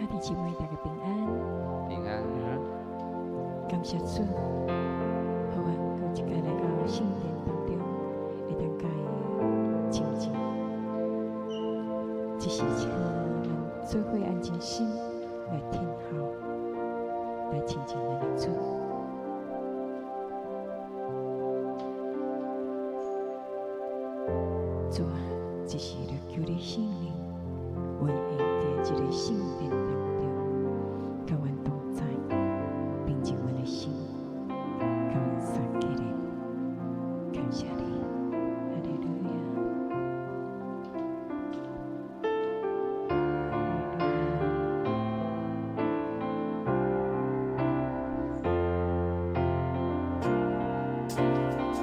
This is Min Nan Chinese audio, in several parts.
兄弟姊妹，大家平安。平安。感謝主，予阮閣一擺來到聖殿當中，會當佮伊親近。這時請咱做伙安靜心來聽候，來親近咱的主。主啊，這時來求你聖靈運行佇這個聖殿當中，佮阮同在，平靜阮的心，共阮三起來，感謝你，哈利路亞。哈利路亞。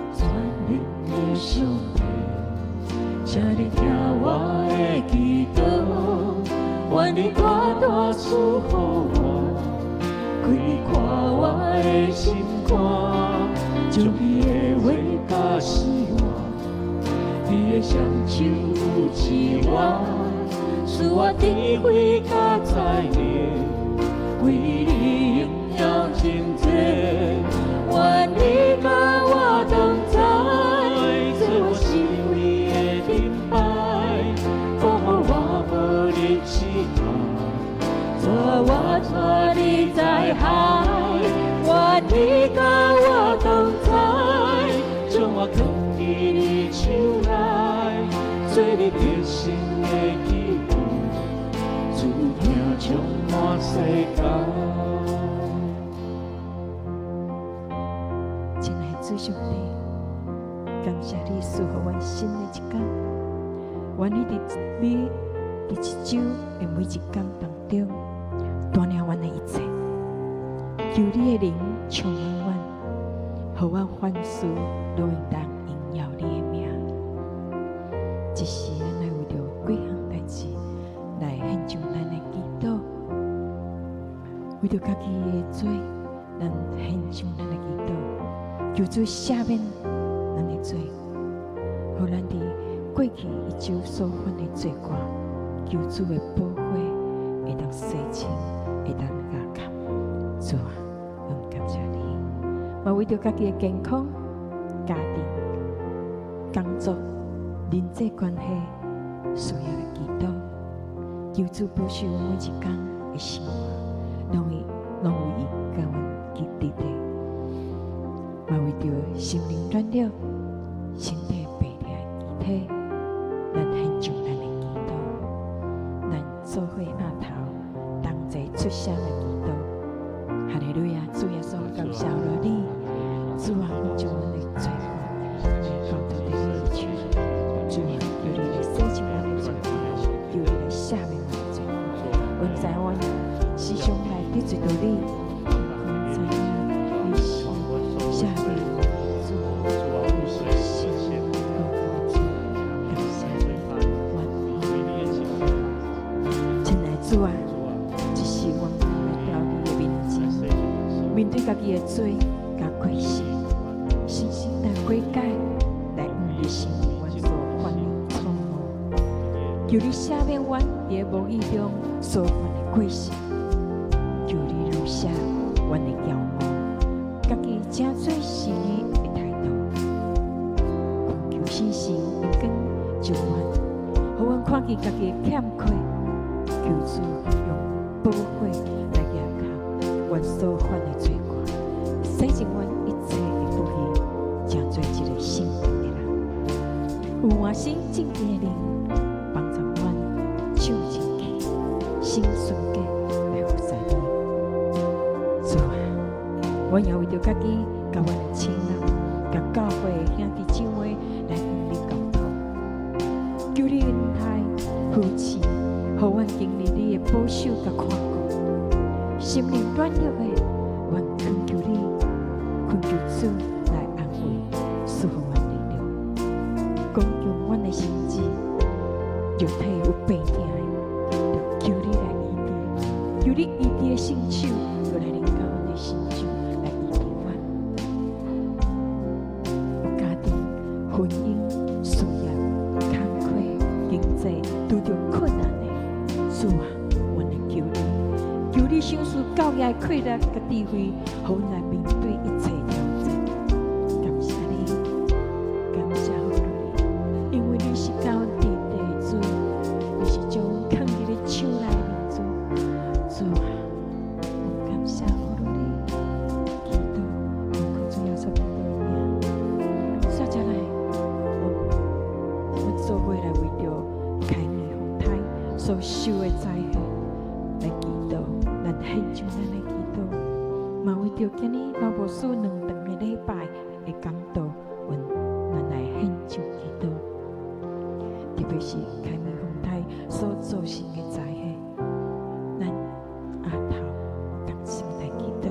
全能的上帝，請你聽我的祈禱，願你大大賜予我，開闊我的心肝，將你的話教示我，你的雙手扶持我，賜我智慧佮才能，為你榮耀真濟。願你佮我同在，做我生命的盾牌，保護我無入試探，帶我脫離災害。願你佮我同在，將我藏佇你手內，做你得勝的器具，主疼充滿世界。親愛的主上帝，感謝你賜予阮新的一天。願你佇你佇這週的每一天當中，帶領阮的一切。求你的靈充滿阮，予阮凡事攏會當榮耀你的名。這時，咱來為著幾項代誌來獻上咱的祈禱，為著家己的罪，咱獻上咱的祈禱，求主赦免咱的罪，予咱佇過去一周所犯的罪過，求主的寶血會當洗清，會當加減。主啊，阮感謝你，嘛為著家己的健康、家庭、工作、人際關係需要來祈禱，求主保守阮每一工的生活，攏有伊共阮佇佇底。嘛為著心靈軟弱、身體病痛的肢體，咱獻上咱的祈禱，咱做伙額頭同齊出聲來祈禱。哈利路亞，主耶穌，感謝了你，主啊，阮將阮的罪過來交託佇你的手，主啊，求你來洗淨阮的罪過，求你來赦免阮的罪過。阮知阮時常來得罪著你，阮知影你是赦免主，你是聖高主，感謝你，阮親愛的主啊，這是阮來到你的面前，面對家己的罪佮過失，誠心來悔改，來向你承認阮所犯的錯誤，求你赦免阮佇無意中所犯的過失，求你饒赦阮的驕傲，家己成做是義的態度，懇求聖神的光照阮，予阮看見家己的欠缺，求主用寶血來驗看阮所犯的罪過，洗淨阮一切的不義，成做一個聖潔的人。有換新淨的靈，幫助阮手清氣，心純潔來服侍你。主啊，阮也為著家己、佮阮的親人、佮教會的兄弟姊妹來向你交託，求你恩待扶持，予阮經歷你的保守佮看顧。心靈軟弱的，阮懇求你，懇求主來安慰，賜予阮力量，剛強阮的心志。肉體有病痛的，就求你來醫治，求你醫治的聖手，就來臨到阮的身上，來醫治阮。有家庭、婚姻、事業、工課、經濟拄著困難的，主啊，阮來求你，氣力佮智慧，予阮來面對一切挑戰。感謝你，感謝你，因為你是教阮佇地的主，你是將阮囥佇你手內的主。主啊，我感謝你，祈禱，奉靠主耶穌基督的名。接下來，我做伙來為著開明風台所受的災禍來祈禱，咱獻上咱的祈禱，嘛為著今日老牧師兩頓的禮拜的講道，阮咱來獻上祈禱。特別是開明風台所造成的災禍，咱阿頭同心來祈禱。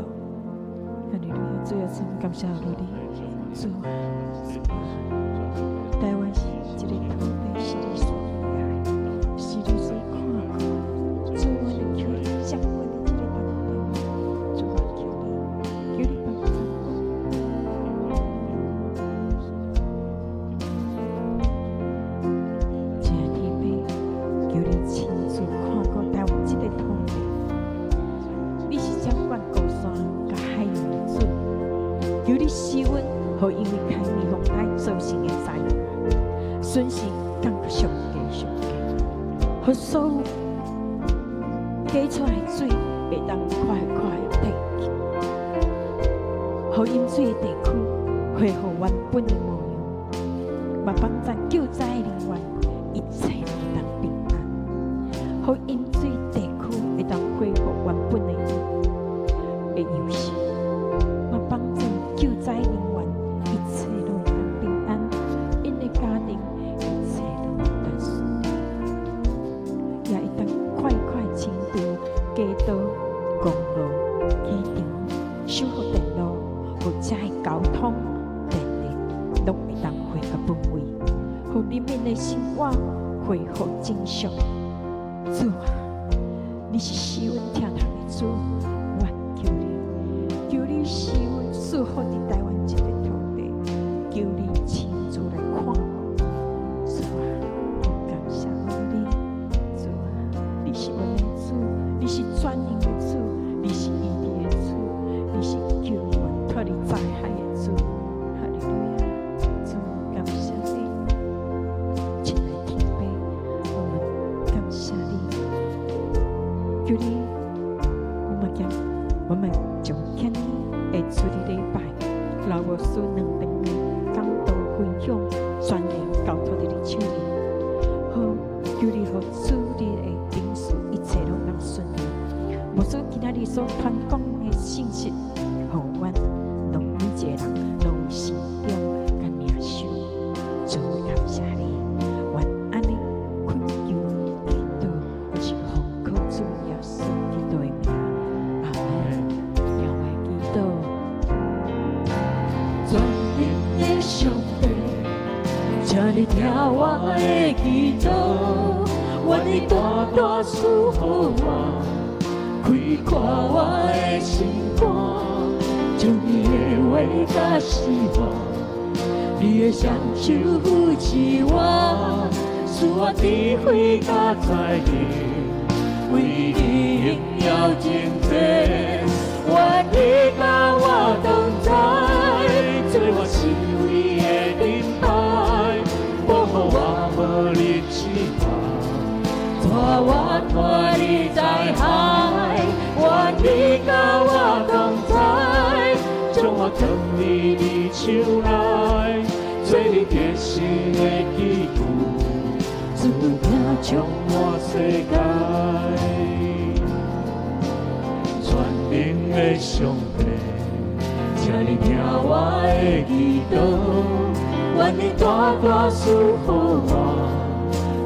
哈利路亞，主耶穌，感謝你，主啊，台灣是這个土地，是你所愛，是你所看顧。主，我就求你掌管佇這个當中，主啊，求你，求你幫助我。親愛的天父，求你親自看顧台灣這个土地。你是掌管高山佮海洋的主，求你施恩，予因為開明風台造成的災難，損失降閣上低上低，予所有加出來的水會當快快的退去，予淹水的地區恢復原本的模樣，嘛幫助救災人員一切攏會當平安，予淹水地區會當恢復原本的樣式，嘛幫助救災人員一切攏會當平安，𪜶的家庭一切攏會當順利，也會當快快清除街道、公路、機場、修復電路，予遮的交通、電力攏會當回到本位，予人民的生活恢復正常。主啊，你是施阮疼痛的主，我求你，求你施阮賜福佇台灣這个土地，求你親自來看顧。主啊，我感謝你，主啊，你是阮的主，你是全能的主，你是醫治的主，你是救阮脫離災害的主。哈利路亞，主，感謝你，親愛的天父，我們感謝你，求你，我們將今日的主日禮拜，老牧師兩頓的講道分享，全然交託佇你手裡。好，求你予主日的程序一切攏當順利。牧師今仔日所傳講的信息，予阮攏每一个人攏有心中佮領受。主，感謝你，願按呢懇求祈禱，也是奉靠主耶穌基督的名，阿門。讓我祈禱。全能的上帝，請你聽我的祈禱，願你大大賜福我，開闊我的心肝，將你的話教示我，你的雙手扶持我，賜我智慧佮才能，為你榮耀征戰，願你佮我同在，做我四圍的盾牌，保護我無入試探，帶我脫離災害，願你佮我同在，將我藏佇你手內，做你得勝的器具，主命充滿世界。全能的上帝，請你聽我的祈禱，願你大大賜福我，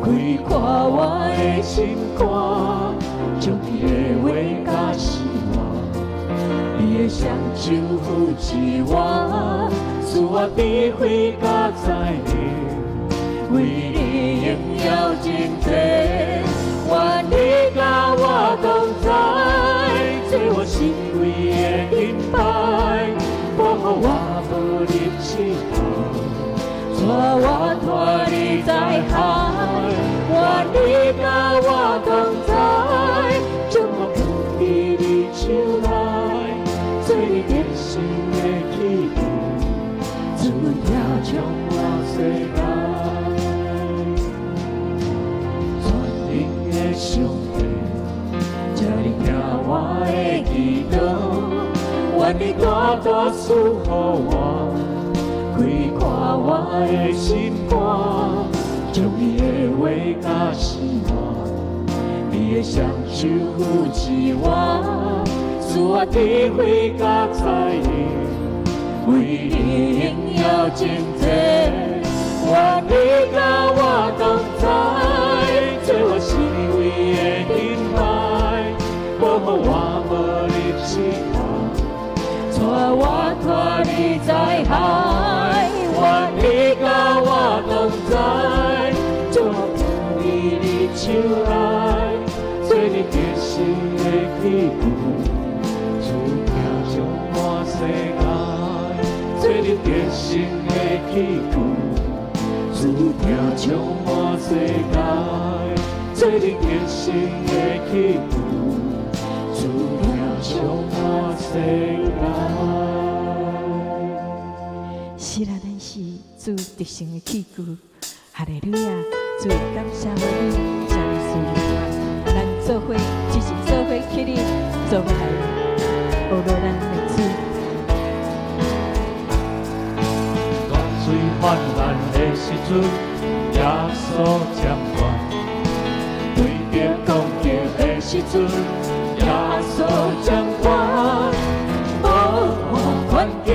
開闊我的心肝，將你的話教示我，你的雙手扶持我，賜我智慧佮才能，為你榮耀征戰，願你佮我同在，做我四圍的盾牌，保護我無入試探，帶我脫離災害，願你佮我同在，將我藏佇你手內。得勝的器具，主疼充滿世界。全能的上帝，請你聽我的祈禱，願你大大賜予我，開闊我的心肝，將你的話教示我，你的雙手扶持我，賜我智慧佮才能，為你榮耀真濟。願你佮我同在，做我四圍的盾牌，保護我無入試探，帶我脫離災害。願你佮我同在，將我放佇你手內，做你得勝的器具，主疼充滿世界，做你得勝的器具，主疼充滿世界，做你得勝的器具，主疼充滿世界。是啦，咱是主得勝的器具。哈利路亞！主感謝我你，請你賜福咱做伙，只是做伙起立，做伙來學落咱的主。大水泛濫的時陣，耶穌掌權；對著攻擊的時陣，耶穌掌權。無論環境，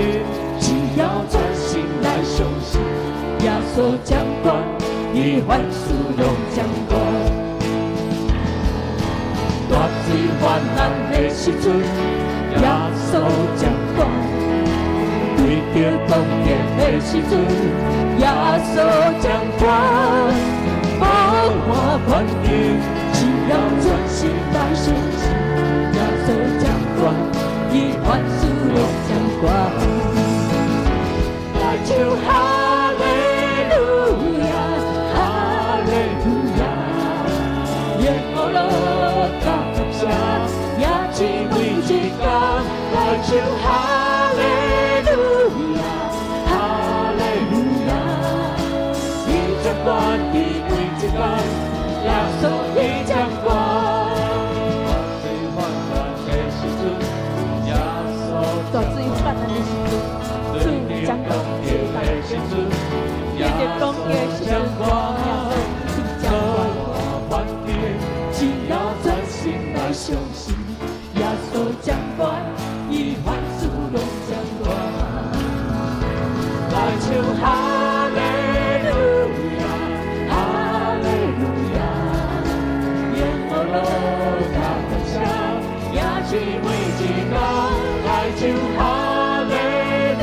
只要專心來相信，耶穌掌權，伊凡事攏掌權。大水泛濫的時陣，耶穌掌權。對著攻擊的時陣，耶穌掌權。無論環境，只要專心來相信，耶穌掌權，伊凡事攏掌權。來唱哈利路亞，哈利路亞，耶和華感謝，也是每一工。來唱哈利路亞，哈利路亞，伊掌管佇每一工，耶穌伊掌管。大水泛濫的時陣，耶穌大水泛濫的時陣，主掌管的時陣，對著攻擊的時陣，耶穌一定掌管。環境，只要專心來相信，耶穌掌管，伊凡事攏掌管。來唱哈利路亞，哈利路亞，耶和華感謝，也是每一工。來唱哈利路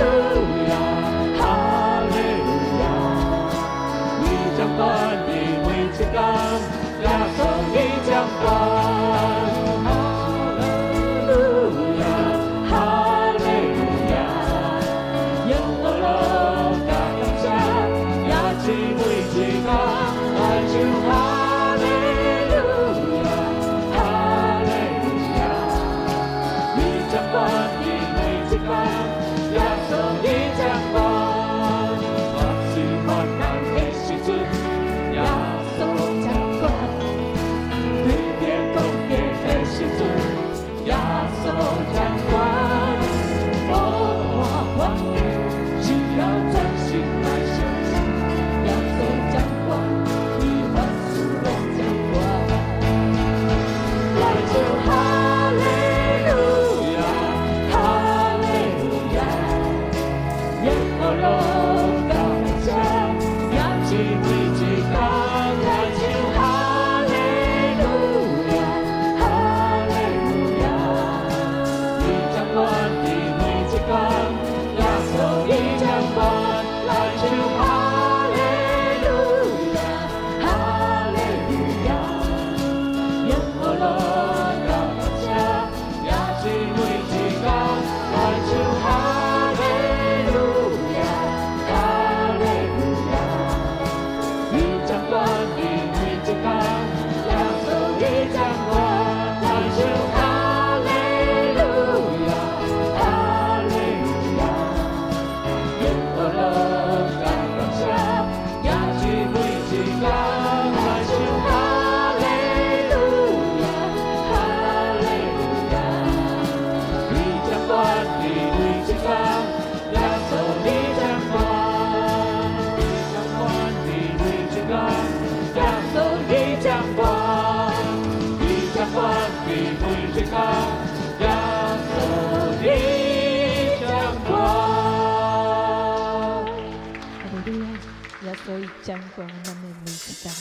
掌管咱的每一天。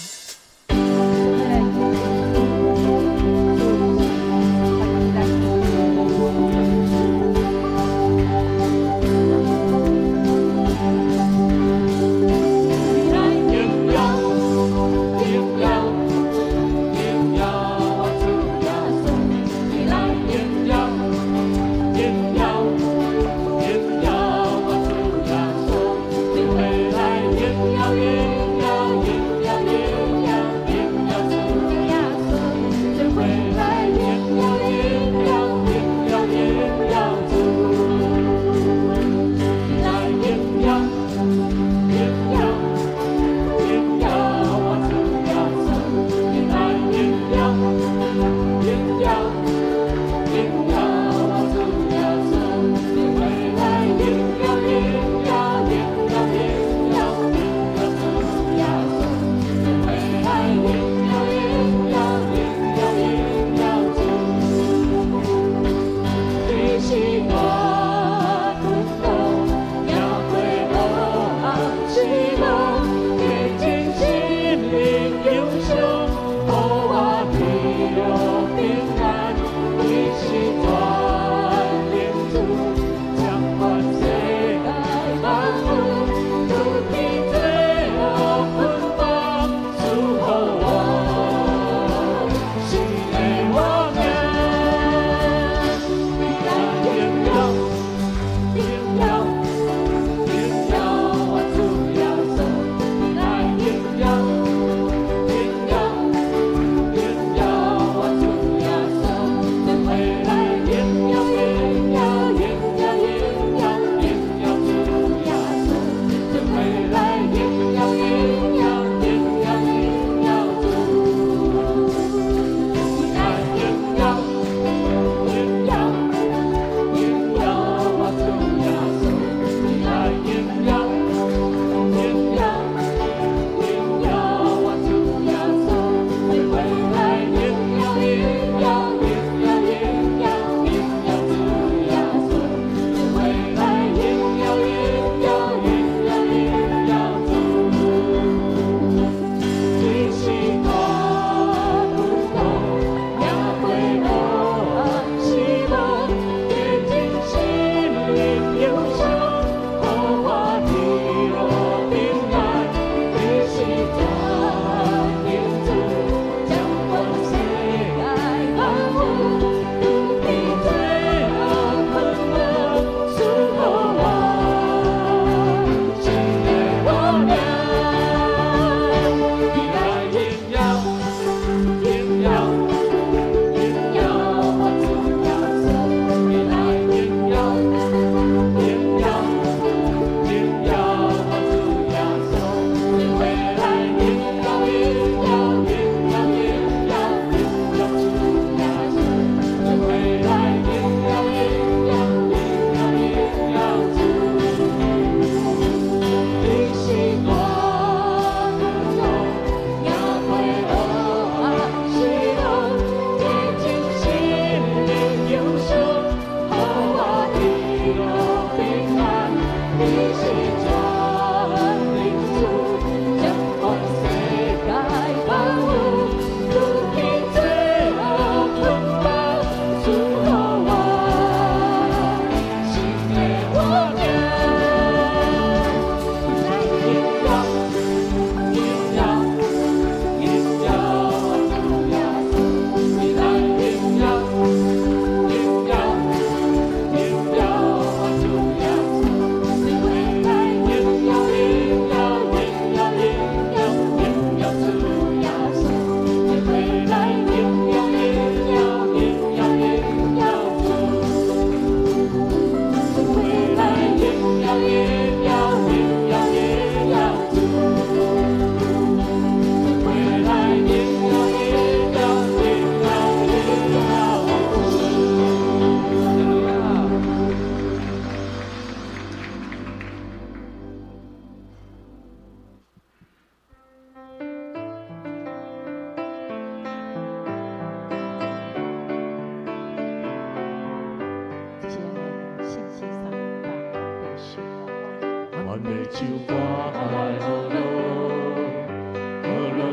阮的酒歌来予落，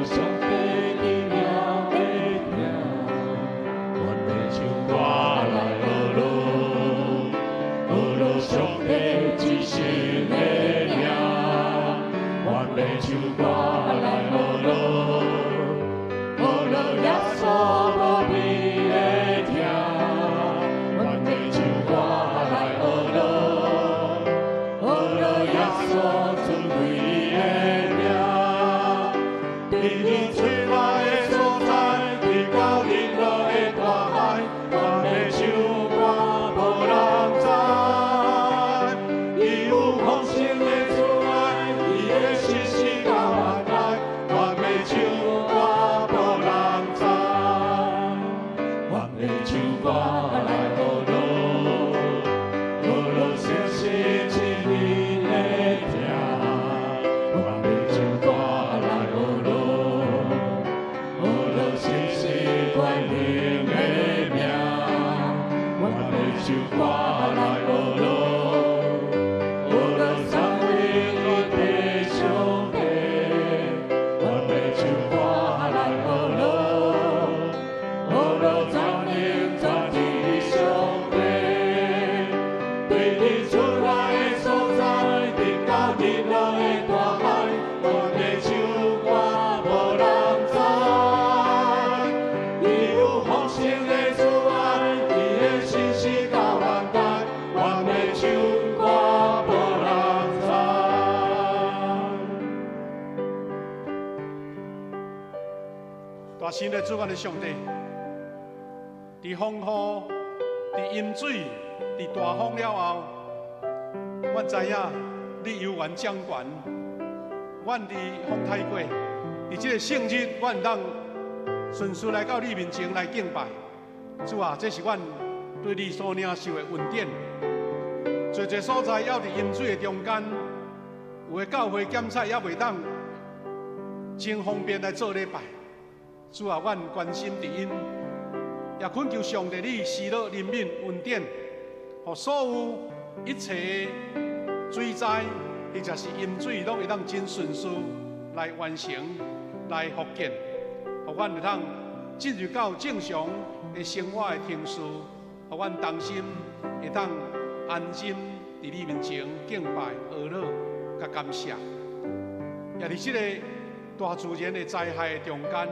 上帝荣耀的疼，阮欲唱歌来呵咾，呵咾上帝至圣的名，阮欲唱歌来呵咾，呵咾耶稣无比的疼，阮欲唱歌来呵咾，呵咾耶稣尊贵的名。伫日出来的所在，直到日落的大海，阮欲唱歌无人知。伊有丰盛的慈爱，伊的信实到万代，阮欲唱歌无人知。阮欲唱歌来呵咾，呵咾信实亲人的疼，阮欲唱歌来呵咾，呵咾信实全能的名，阮欲唱歌来呵咾，呵咾赞美的上帝，阮欲唱歌来呵咾，呵咾全能全知上帝。对日出来的所在，直到日落的大海，阮欲唱歌无人知。伊有丰盛的慈爱，伊的信实到萬代，阮欲唱歌無人知。大神的主，阮的上帝，佇風雨、佇淹水、佇大風了後，阮知影你猶原掌權。阮佇風太過，佇這个聖日，阮當順序來到你面前來敬拜。主啊，這是阮對你所領受的恩典。濟濟所在，猶佇淹水的中間，有的教會檢查猶袂當真方便來做禮拜。主啊，阮關心佇𪜶，也懇求上帝你施落憐憫恩典，予所有一切的水災或者是淹水，攏會當真順序來完成、來復建，予阮會當進入到正常的生活的程序，予阮同心會當安心佇你面前敬拜、呵咾、佮感謝。也佇這个大自然的災害的中間，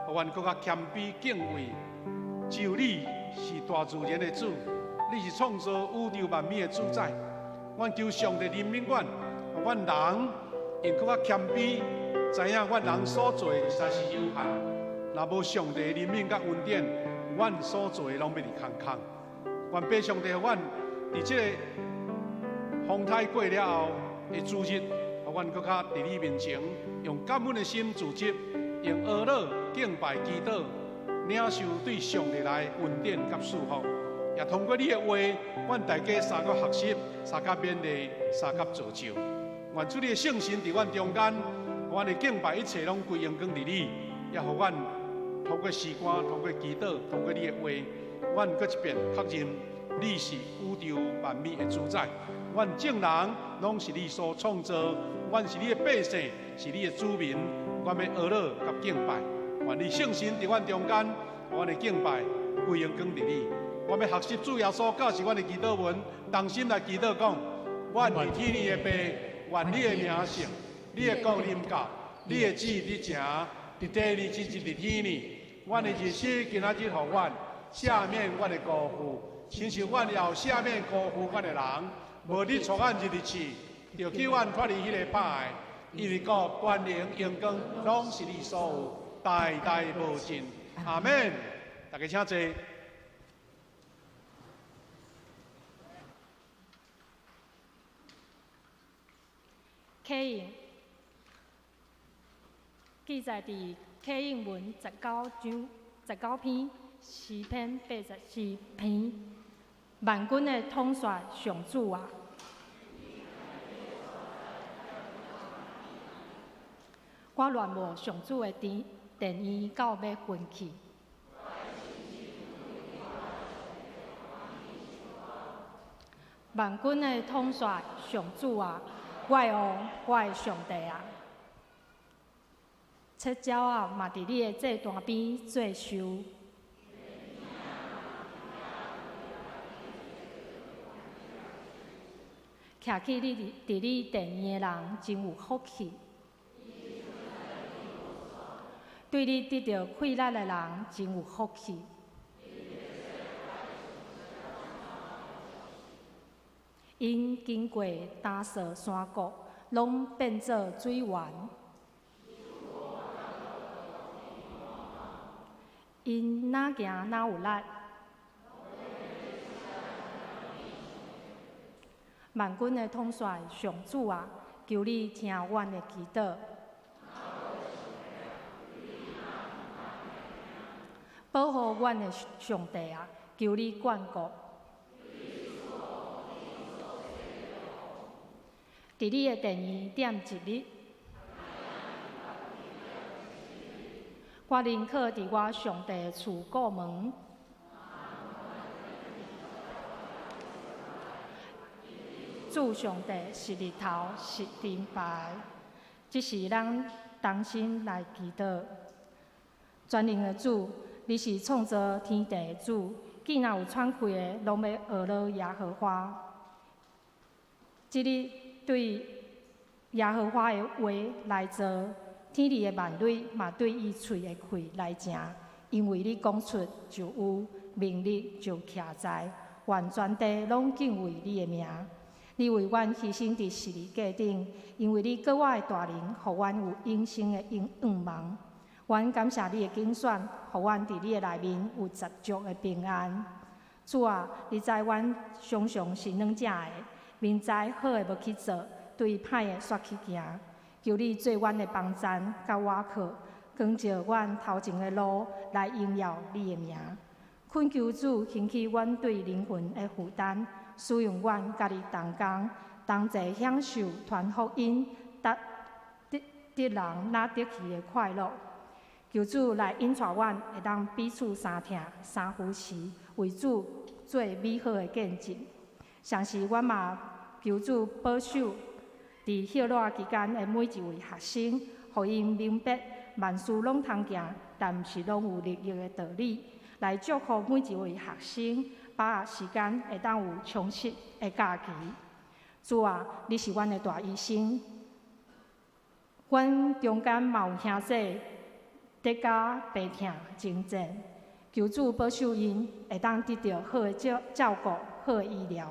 予阮閣較謙卑敬畏。只有你是大自然的主，你是創造宇宙萬物的主宰。阮求上帝憐憫阮，予阮人用閣較謙卑，知影阮人所做的實在是有限。若無上帝憐憫佮恩典，阮所做的攏欲佇空空。願父上帝予阮佇這个風颱過了後的主日，予阮閣較佇你面前用感恩的心組織，用呵咾敬拜祈禱，領受對上帝來恩典佮祝福。也通過你的話，阮大家相佮學習，相佮勉勵，相佮造就。願主你的聖神佇阮中間，阮的敬拜一切攏歸榮光佇你，也予阮透過詩歌、透過祈禱、透過你的話，阮閣一遍確認你是宇宙萬物的主宰。阮眾人攏是你所創造，阮是你的百姓，是你的子民。阮欲呵咾佮敬拜，願你聖神佇阮中間，阮的敬拜歸榮光佇你。我欲學習主耶穌教示阮的祈禱文，同心來祈禱講：阮佇天裡的父，願你的名聖，你的國臨到，你的旨意佇成，佇地裡親像佇天裡。阮的日食今仔日予阮，赦免阮的辜負，親像阮也有赦免辜負阮的人。無你帶阮入去試，著救阮脫離彼个歹的。因為國、權能、榮光，攏是你所有，代代無盡。阿們。大家請坐。啟應記載佇啟應文19章19篇，詩篇84篇。萬軍的統帥上主啊！我戀慕上主的殿院到欲昏去。萬軍的統帥上主啊，我的王，我的上帝啊！切鸟仔嘛佇你的祭壇邊做壽。徛起你佇你殿院的人真有福氣。對你得著氣力的人真有福氣。𪜶經過焦燥山谷，攏變做水源。𪜶若行若有力。萬軍的統帥上主啊，求你聽阮的祈禱。保護阮的上帝啊，求你眷顧。佇你的殿院踮一日，我寧可佇我上帝厝顧門。主上帝是日頭，是燈牌，這是咱同心來祈禱。全能的主，你是創造天地的主，見若有喘氣的，攏欲學落耶和華。這日對耶和華的話來做，天地的萬類嘛對伊喙的氣來成，因為你講出就有，明日就徛在，願全地攏敬畏你的名。你為阮犧牲佇十字架頂，因為你格外大能，予阮有永生的願望。阮感謝你的揀選，予阮佇你的內面有十足的平安。主啊，你知阮常常是軟正的，明知好的無去做，對歹的煞去行。求你做阮的幫贊佮倚靠，光照阮頭前的路，來榮耀你的名。懇求主興起阮對靈魂的負擔，使用阮佮你同工，同齊享受傳福音、得得人若得去的快樂。求主來引帶阮，會當彼此相疼、相扶持，為主做美好的見證。同時，阮嘛求主保守佇歇熱期間的每一位學生，予𪜶明白萬事攏通行，但毋是攏有利益的道理。來祝福每一位學生，把握時間會當有充實的假期。主啊，你是阮的大醫生，阮中間嘛有兄弟得甲病痛征戰，求主保守𪜶會當得著好的照顧、好的醫療，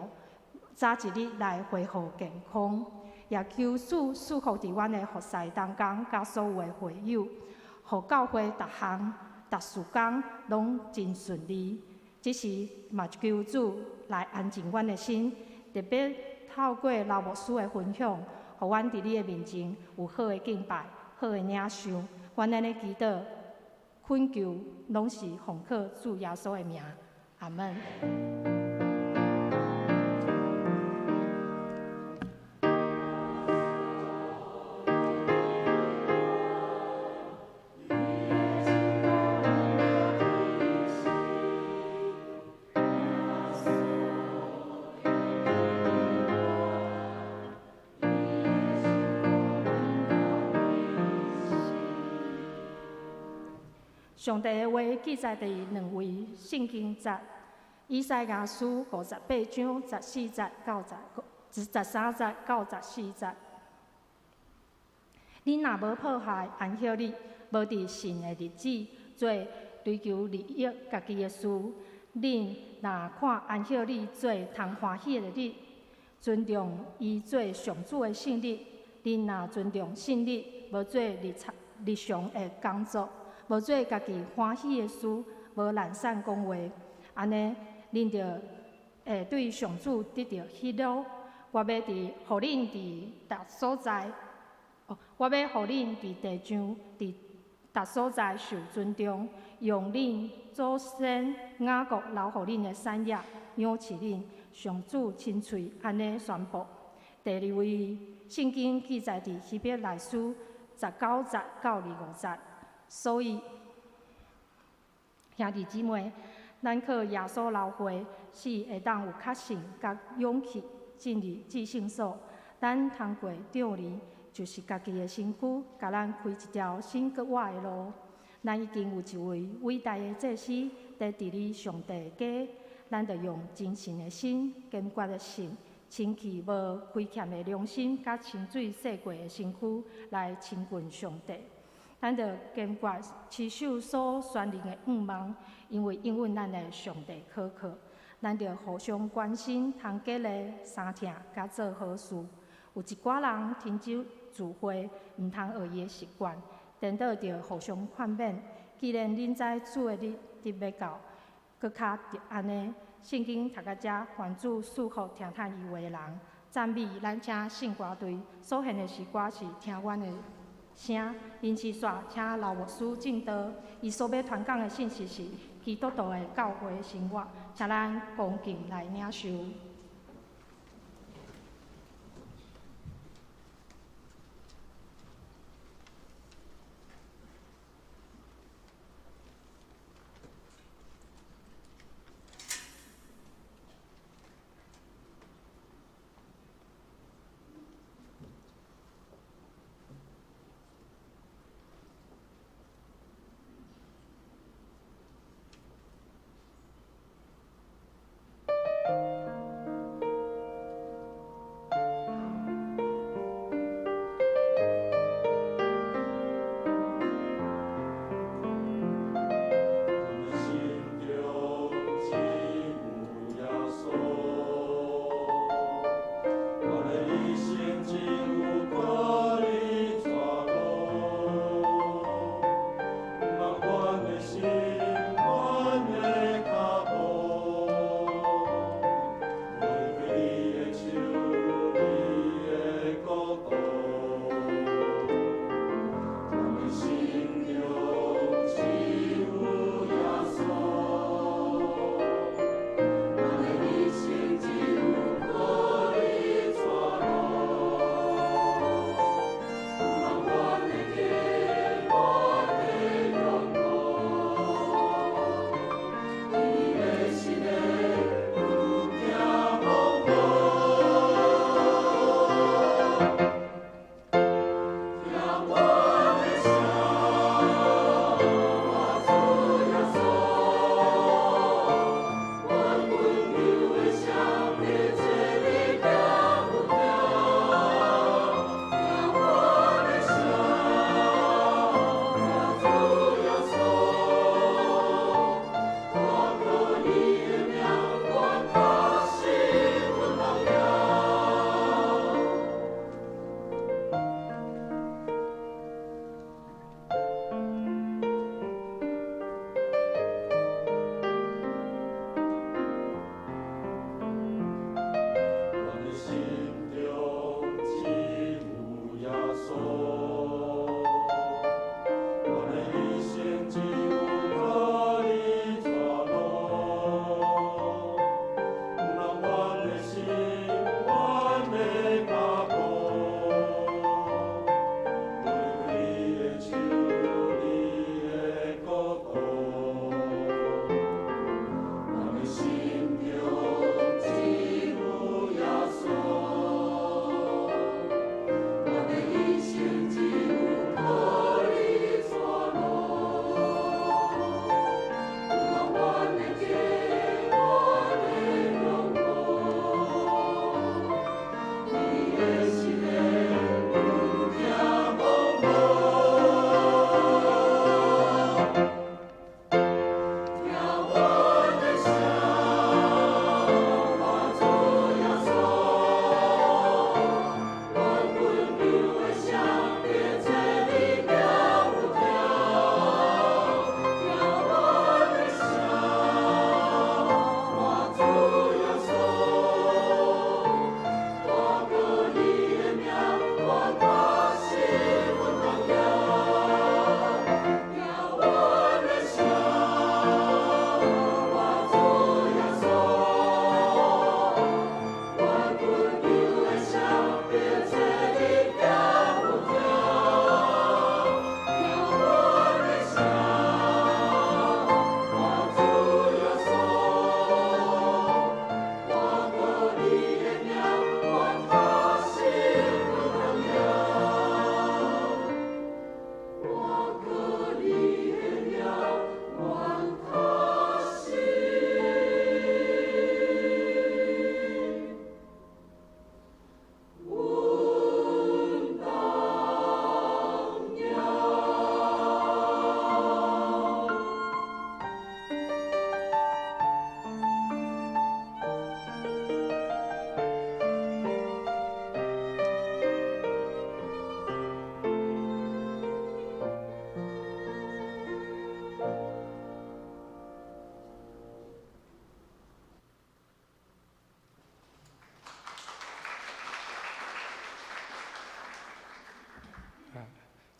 早一日來恢復健康。也求主賜福佇阮的服侍同工，佮所有的會友，予教會逐項、逐事工攏真順利。這時嘛求主來安靜阮的心，特別透過劉牧師的分享，予阮佇你的面前有好的敬拜、好的領受。阮按呢祈禱、懇求，攏是奉靠主耶穌的名，阿們。上帝的話記載佇兩位聖經節，以賽亞書58章14節到13節到14節。恁若無破壞安息日，無佇神的日子做追求利益家己的事，恁若看安息日做通歡喜的日，尊重伊做上主的聖日，恁若尊重聖日，無做日常的工作，無做家己歡喜的事，無懶散講話，按呢，恁就會對上主得著喜樂。我欲佇，予恁佇逐所在，我欲予恁佇地上，佇逐所在受尊重，用恁祖先雅各留予恁的產業養飼恁。上主親喙按呢宣布。第二位聖經記載佇希伯來書19節到25節。所以，兄弟姊妹，咱靠耶穌流血，使會當有確信佮勇氣進入至聖所。咱通過帳簾，就是家己的身躯，共咱開一條新閣活的路。咱已經有一位偉大的祭司，佇治理上帝的家，咱著用真誠的心、堅決的信、清氣無虧欠的良心，佮清水洗過的身軀來親近上帝。咱著堅決持守所宣認的願望，因為應允咱的上帝可靠。咱著互相關心、通激勵、相疼，佮做好事。有一寡人停止聚會，毋通學伊的習慣，顛倒著互相勸勉。既然恁知主的日佇欲到，閣較著按呢。聖經讀到遮，願主賜福聽迵伊話的人。讚美咱請聖歌隊所獻的詩歌是聽阮的聲。臨時煞請劉牧師證道，伊所欲傳講的信息是基督徒的教會生活，請咱恭敬來領受。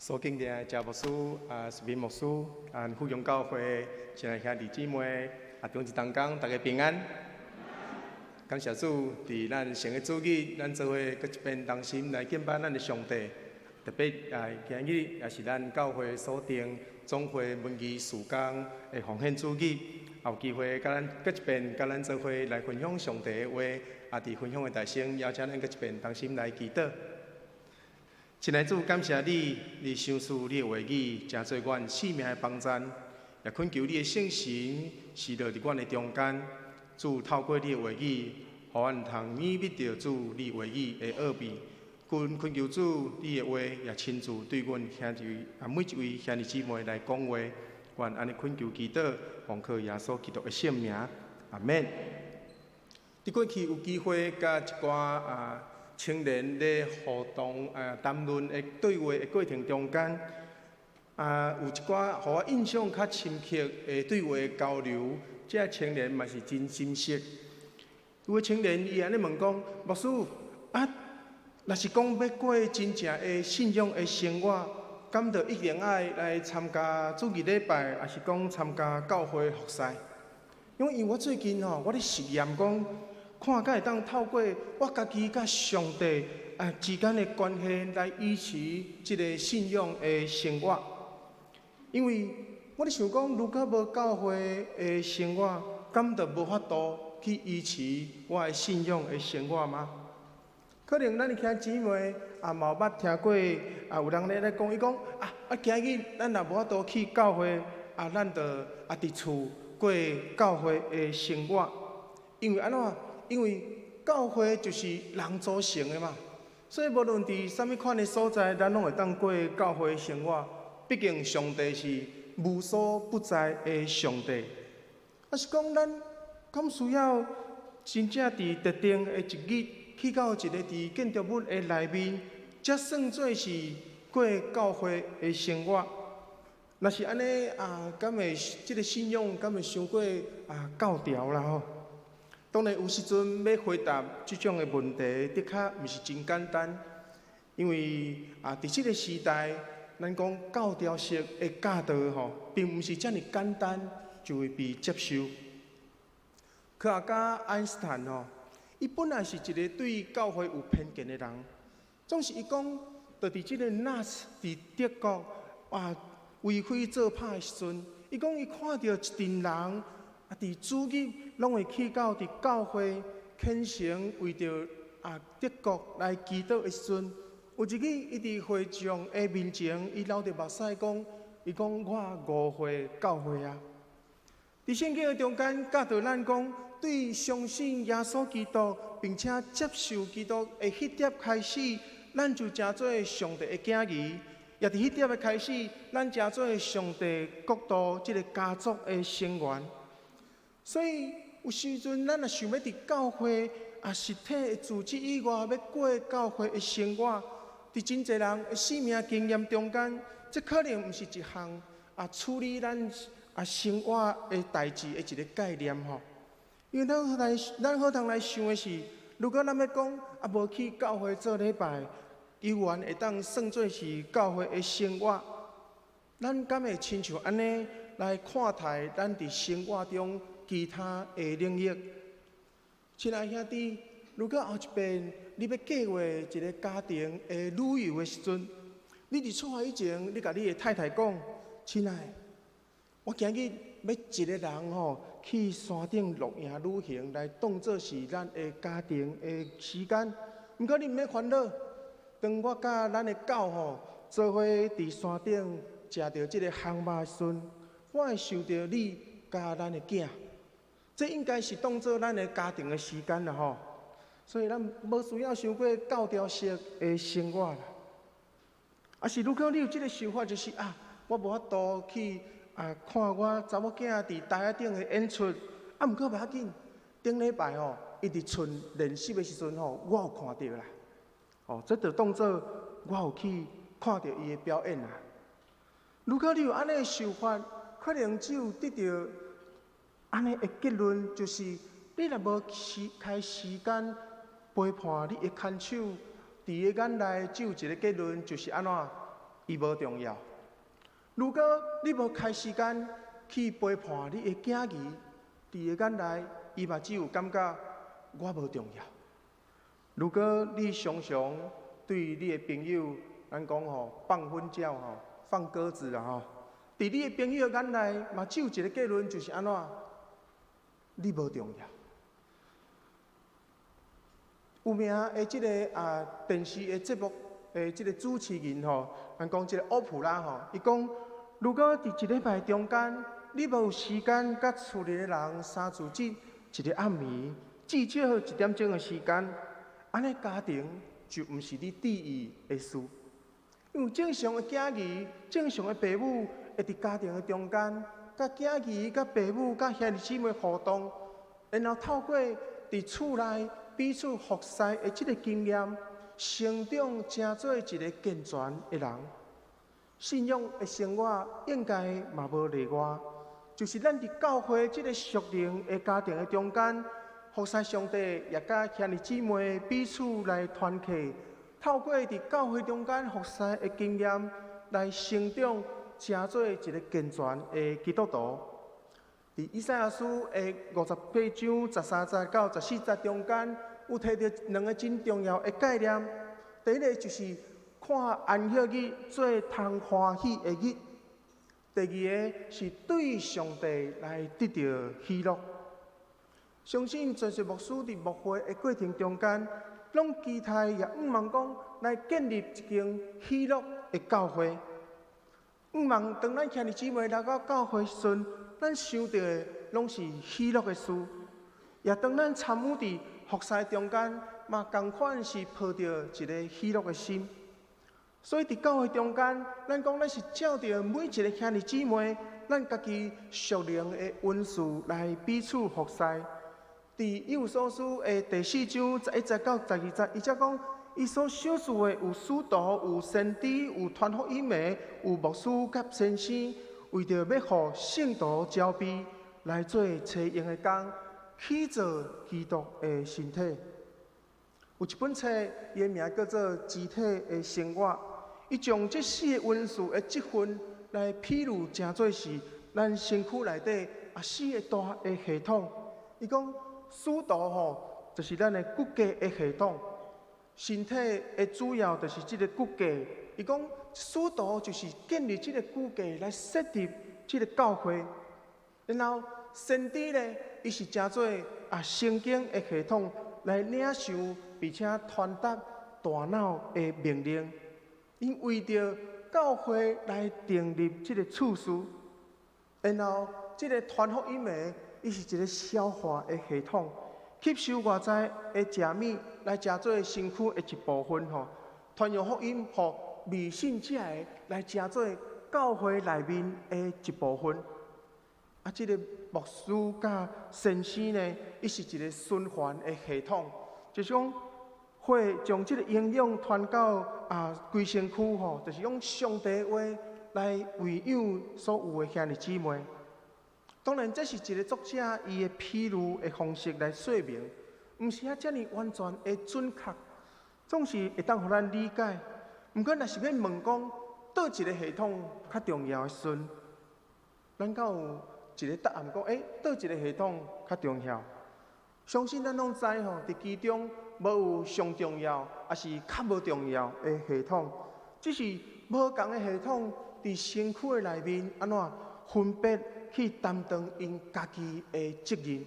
所敬的謝牧師啊，視頻牧師啊，富陽教會親愛兄弟姊妹啊，長子同工，大家平安。感謝主，佇咱神的主日，咱做伙閣一遍同心來敬拜咱的上帝。特別啊，今日也是咱教會所定總會文藝事工的奉獻主日，有機會佮咱閣一遍，佮咱做伙來分享上帝的話。啊，佇分享的大聲，邀請咱閣一遍同心來祈禱。親愛主，感謝你，你賞賜你的話語，成做阮生命的幫贊，也懇求你的聖神時落佇阮的中間。主透過你的話語，予阮通明白著主你話語的奧秘。阮懇求主，你的話也親自對阮兄弟啊每一位兄弟姊妹來講話。阮按呢懇求祈禱，奉靠耶穌基督的聖名，阿們。佇過去有機會佮一寡啊青年咧互動啊談論的對話的過程中間，啊有一寡予我印象較深刻的對話交流，這青年嘛是真心實。有个青年伊按呢問講：牧師啊，若是講欲過真正的信仰的生活，敢著一定愛來參加主日禮拜，抑是講參加教會服侍？因為我最近吼，我咧實驗講，看敢會當透過我家己佮上帝啊之間的關係來維持這个信仰的生活。因為我咧想講，如果無教會的生活，敢就無法度去維持我的信仰的生活嗎？可能咱的兄姊妹也嘛有捌聽過，啊有人咧講，伊講啊啊，今日咱若無法度去教會，啊咱就啊佇厝過教會的生活。因為按怎？因為教會就是人組成的嘛，所以無論佇啥物款的所在，咱攏會當過教會的生活。畢竟上帝是無所不在的上帝。抑是講咱敢需要真正佇特定的一日去到一个佇建築物的內面，才算做是過教會的生活？若是按呢啊，敢會這个信仰敢會傷過啊教條啦吼？當然有時陣欲回答這種的問題，的確毋是真簡單，因為啊，佇這个時代，咱講教條式的教導吼，並毋是遮爾簡單就會被接受。科學家愛因斯坦吼，伊本來是一个對教會有偏見的人，總是伊講，就佇這个納粹佇德國啊為非作歹的時陣，伊講伊看著一陣人啊，佇主日攏會去到佇教會虔誠為著啊德國來祈禱的時陣，有一日伊佇會眾的面前，伊流著目屎講，伊講我誤會教會啊。佇聖經的中間教導咱講，對相信耶穌基督並且接受基督的彼點開始，咱就成做上帝的囝兒；也佇彼點的開始，咱成做上帝國度這个家族的成員。所以有時陣，咱若想欲佇教會啊實體的組織以外，欲過教會的生活，佇真濟人的生命經驗中間，這可能毋是一項啊處理咱啊生活的代誌的一个概念吼。因為咱好通來想的是，如果咱欲講啊無去教會做禮拜，猶原會當算做是教會的生活，咱敢會親像按呢來看待咱佇生活中其他的領域？親愛兄弟，如果後一遍你欲計畫一个家庭的旅遊的時陣，你佇出發以前，你共你的太太講：親愛，我今日欲一个人吼去山頂露營旅行，來當做是咱的家庭的時間。毋過你毋免煩惱，當我佮咱的狗吼做伙佇山頂食著這个烘肉的時陣，我會想著你佮咱的囝。這應該是當做咱的家庭的時間啦吼。所以咱無需要傷過教條式的生活啦。啊是，如果你有這个想法，就是啊，我無法度去啊看我查某囝佇台仔頂的演出，啊，毋過袂要緊，頂禮拜吼，伊佇厝練習的時陣吼，我有看著啦。哦，這就當做我有去看著伊的表演啦。如果你有按呢的想法，可能只有得著按呢的結論，就是你若無時開時間陪伴你的牽手，佇伊眼內只有一个結論，就是按怎？伊無重要。如果你無開時間去陪伴你的囝兒，佇伊眼內，伊嘛只有感覺我無重要。如果你常常對你的朋友，咱講吼放粉鳥吼，放鴿子啦吼，佇你的朋友的眼內，嘛只有一個結論，就是按怎？你無重要。有名的這个電視的節目的這個主持人吼，咱講這個歐普拉吼，伊講，如果佇一禮拜中間，你無時間佮厝裡的人相處這一个暗暝，至少一點鐘的時間，按呢家庭就毋是你注意的事。因為正常的囝兒、正常的爸母，會佇家庭的中間，佮囝兒、佮爸母、佮兄弟姊妹互動，然後透過佇厝內彼此服侍的這个經驗，成長成做一个健全的人。信仰的生活應該嘛無例外，就是咱佇教會這个屬靈的家庭的中間，服侍上帝，也佮兄弟姊妹彼此來團契，透過佇教會中間服侍的經驗，來成長成做一个健全的基督徒。佇以賽亞書的58章13節到14節中間，有提著兩个真重要的概念。第一个就是看安息日做通歡喜的日；第二个是對上帝來得著喜樂。相信全瑞牧師佇牧會的過程中間，攏期待也向望講來建立一間喜樂的教會。向望當咱兄弟姊妹來到教會時陣，咱想著的攏是喜樂的事；也當咱參與佇服侍中間，嘛仝款是抱著一个喜樂的心。所以佇教會中間，咱講咱是照著每一个兄弟姊妹，咱家己屬靈的恩賜來彼此服侍。佇以弗所書的第4章11節到12節，伊才講，伊所賞賜的有使徒、有先知、有傳福音的、有牧師佮先生，為著欲予聖徒澆備來做齊用的工，起造基督的身體。有一本冊，伊的名叫做《肢體的生活》，伊將這四个恩賜的職分來譬喻，成做是咱身軀內底四个大的系統。伊講，使徒吼，就是咱的骨骼的系統，身體的主要就是這个骨架。伊講，使徒就是建立這个骨架來設立這个教會。然後先知呢，伊是成做聖經的系統來領受，並且傳達大腦的命令。𪜶為著教會來訂立這个次序。然後這个傳福音的，伊是一个消化的系統，吸收外在的食物來食做身軀的一部分吼。傳揚福音，予未信者的來成做教會內面的一部分。這个牧師佮先生呢，伊是一个循環的系統，就是講會將這个營養傳到規身軀吼，就是用上帝話來餵養所有的兄弟姊妹。當然，這是一个作者伊的譬喻的方式來說明，毋是遐遮爾完全的準確，總是會當予咱理解。毋過，若是欲問講，佗一个系統較重要的時陣，咱敢有一个答案講，佗一个系統較重要？相信咱攏知吼，佇其中無有上重要，抑是較無重要的系統，只是無仝的系統佇身軀的內面按怎分別去擔當𪜶家己的責任。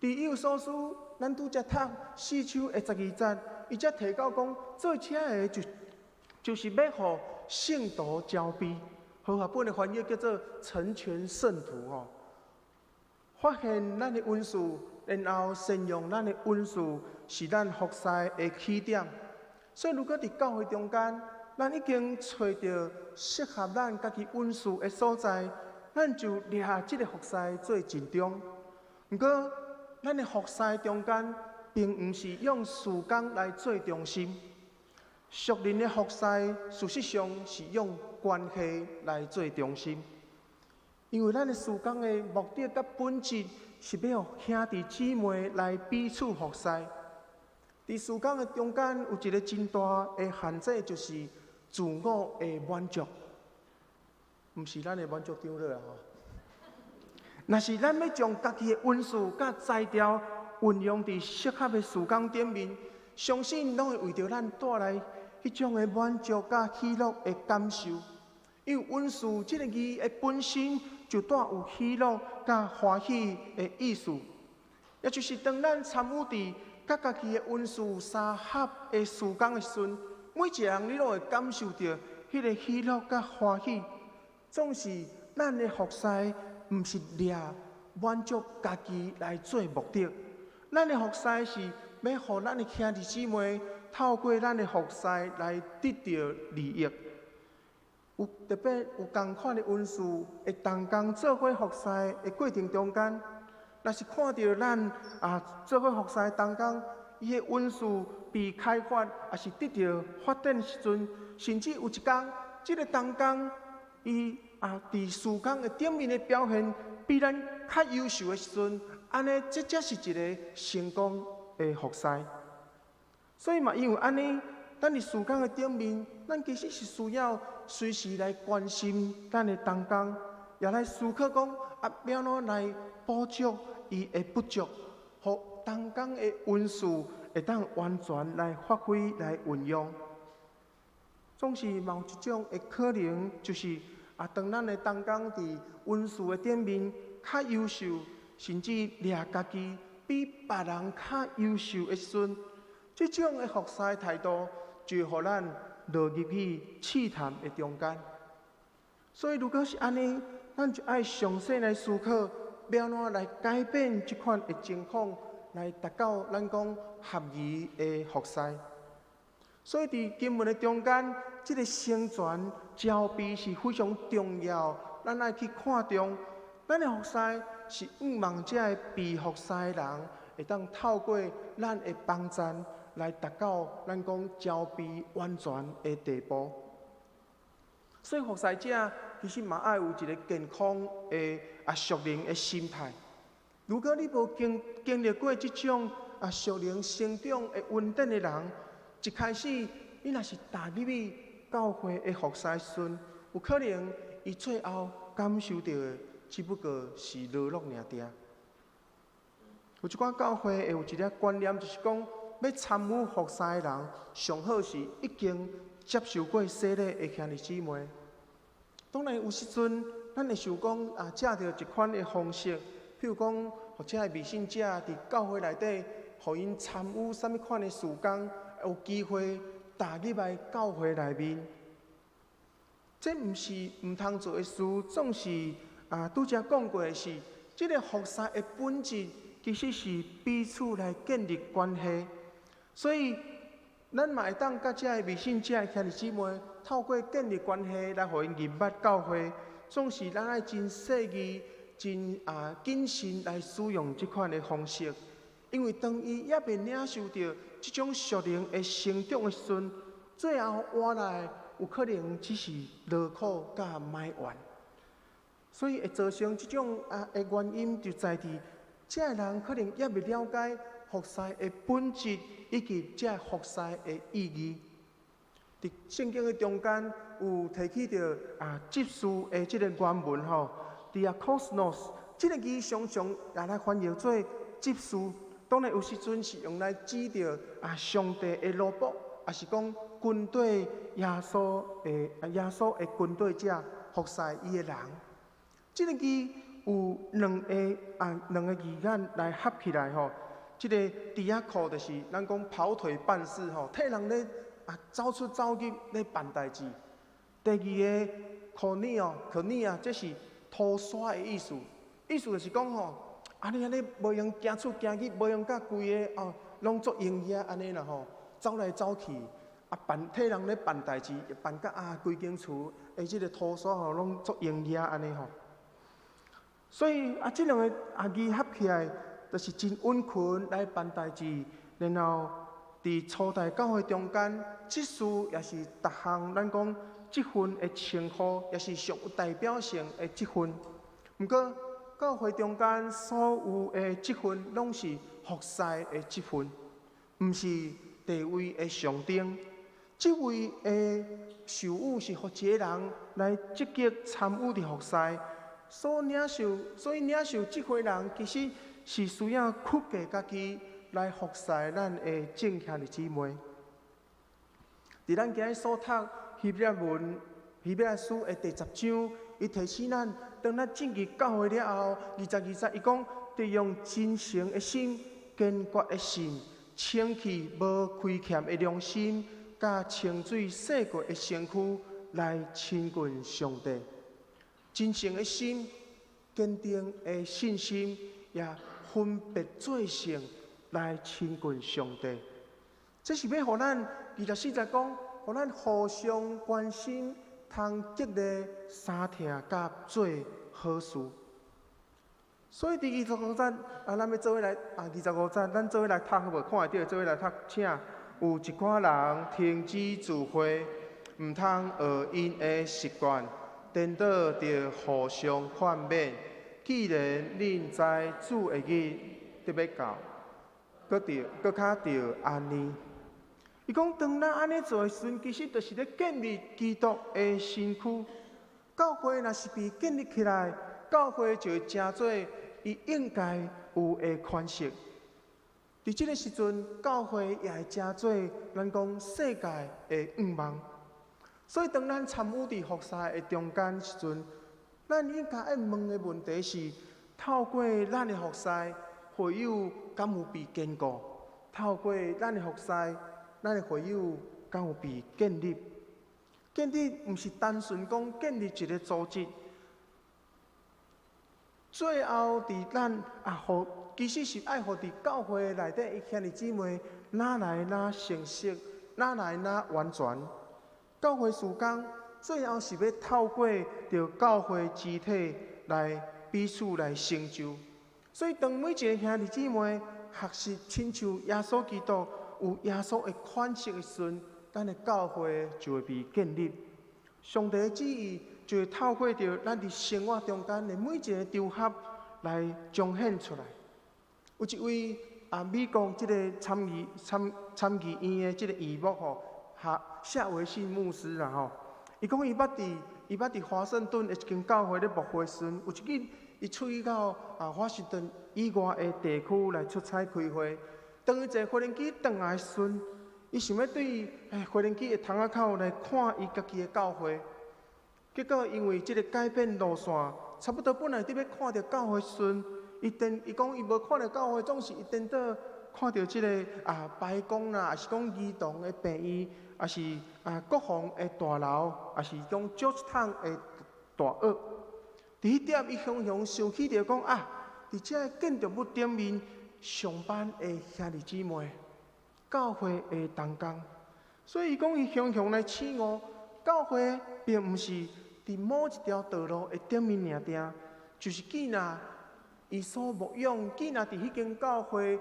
佇以弗所書，咱拄才讀4章的12節，伊才提到講，做這的就是欲予聖徒澆備，和合本的翻譯叫做成全聖徒吼。發現咱的恩賜，然後善用咱的恩賜，是咱服侍的起點。所以，如果佇教會中間，咱已經揣著適合咱家己恩賜的所在，咱就掠這个服侍做盡忠。毋過，咱的服侍中間，並毋是用事工來做中心。屬靈的服侍，事實上是用關係來做中心。因為咱的事工的目的佮本質，是欲予兄弟姊妹來彼此服侍。佇事工的中間，有一个真大的限制，就是自我的滿足，毋是咱的滿足長老啊吼。若是咱欲將家己的恩賜佮才調運用佇適合的事工頂面，相信攏會為著咱帶來彼種的滿足佮喜樂的感受。因為恩賜這个字的本身就帶有喜樂佮歡喜的意思，也就是當咱參與佇佮家己的恩賜相合的事工的時陣，每一個人你攏會感受著彼个喜樂佮歡喜。總是咱的服侍，毋是掠滿足家己來做目的，咱的服侍是欲予咱的兄弟姊妹透過咱的服侍來得著利益。有特別有仝款的恩賜，會同工做伙服侍的過程中間，若是看著咱做伙服侍的同工，伊的恩賜被開發，抑是得著發展的時陣，甚至有一工，這个同工伊佇事工的頂面的表現比咱較優秀的時陣，按呢，這才是一个成功的服侍。所以嘛，因為按呢，咱佇事工的頂面，咱其實是需要隨時來關心咱的同工，也來思考講欲按怎來補足伊的不足，予同工的恩賜會當完全來發揮來運用。總是嘛有一種的可能，就是當咱的同工佇恩賜的頂面較優秀，甚至掠家己比別人較優秀的時陣，這種的服侍態度就會予咱落入去試探的中間。所以，如果是按呢，咱就愛詳細來思考，欲按怎來改變這款的情況，來達到咱講合宜的服侍。所以，佇經文的中間，這个成全召備是非常重要，咱愛去看重。咱的服侍是向望這个被服侍的人，會當透過咱的幫贊來達到咱講召備完全的地步。所以服侍者其實嘛愛有一个健康的屬靈的心態。如果你無經歷過這種屬靈成長的恩典的人，一開始你若是踏入去教會的服侍時陣，有可能伊最後感受著的，只不過是勞碌爾爾。有一寡教會會有一个觀念，就是講欲參與服侍的人，上好是已經接受過洗禮的兄弟姊妹。當然有時陣，咱會想講藉著一款的方式，譬如講，予這个未信者佇教會內底，予𪜶參與啥物款的事工，有機會踏入來教會內面。這毋是毋通做的事，總是拄才講過的是，這个服侍的本質其實是彼此來建立關係，所以咱嘛會當佮這个未信者的兄弟姊妹，透過建立關係來予𪜶認捌教會。總是咱愛真細膩、真謹慎來使用這款的方式，因為當伊猶未領受著這種屬靈的成長的時陣，最後換來有可能只是勞苦佮埋怨。所以會造成這種的原因，就在佇這个人可能猶未了解服侍的本質，以及這个服侍的意義。佇聖經的中間有提起著執事的這个原文吼，diakonos 這个字常常也來翻譯做執事。當然有時陣是用來指著上帝的奴僕，抑是講軍隊耶穌的軍隊者服侍伊的人。這个字有兩個字眼來合起來吼，這个 diako 就是咱講跑腿辦事吼，替人咧走出走入咧辦代誌。第二个 konia 哦，konia 這是塗沙的意思，意思就是講吼，你按呢無閒行出行入，無閒佮規个哦，攏足閒遐按呢啦吼，走來走去，辦替人咧辦代誌，辦甲規間厝的這个塗沙吼，攏足閒遐按呢吼。所以這兩个字合起來，就是真殷勤來辦代誌，然後佇初代教會中間，執事也是逐項咱講職分的稱呼，也是上有代表性的職分。毋過教會中間所有的職分，攏是服侍的職分，毋是地位的象徵。這位的授予是予一个人來積極參與佇服侍，所領受，所以領受這伙人其實是需要屈低家己來服侍咱的眾兄弟姊妹。佇咱今日所讀希伯來文、希伯來書的第10章，伊提醒咱，當咱進入教會了後，22節伊講，得用真誠的心、堅決的信、清氣無虧欠的良心，佮清水洗過的身軀來親近上帝。真誠的心、堅定的信心，也分別做聖來親近上帝。這是欲予咱24節講，予咱互相關心，通激勵相疼佮做好事。所以佇25節，啊，咱欲做伙來啊，25節，咱做伙來讀好無？看會著，做伙來讀，請有一寡人停止聚會，毋通學𪜶的習慣，顛倒著互相勸勉。既然恁知主的日得欲到，閣著閣較著按呢。伊講，當咱按呢做的時陣，其實就是咧建立基督的身軀。教會若是被建立起來，教會就會成做伊應該有的款式。佇這个時陣，教會也會成做咱講世界的向望。所以，當咱參與佇服侍的中間時陣，咱應該愛問的問題是：透過咱的服侍，會友敢有被堅固？透過咱的服侍，咱的會友敢有被建立？建立毋是單純講建立一个組織，最後佇咱啊，予其實是愛予佇教會內底的兄弟姊妹，愈來愈成熟，愈來愈完全。教會事工最後是欲透過著教會肢體來彼此來成就。所以，當每一个兄弟姊妹學習親像耶穌基督有耶穌的款式的時陣，咱的教會就會被建立。上帝的旨意就會透過著咱佇生活中間的每一个場合來彰顯出來。有一位啊，美國這个參議院的這个議牧吼，哈謝維信牧師啦吼，伊講伊捌佇華盛頓的一間教會咧牧會時陣，有一日伊出去到啊華盛頓以外的地區來出差開會，當伊坐飛行機轉來時陣，伊想欲對飛行機的窗仔口來看伊家己的教會，結果因為這个改變路線，差不多本來佇欲看著教會時陣，伊講伊無看著教會，總是伊顛倒看著這个啊白宮啦，抑是講兒童的病院，抑是啊國防的大樓，抑是講 Georgetown 的大學。佇彼點，伊雄雄想起著講啊，佇這个建築物頂面上班的兄弟姊妹，教會的同工，所以伊講伊雄雄來醒悟，教會並毋是佇某一條道路的頂面爾定，就是既若伊所牧養，既若佇彼間教會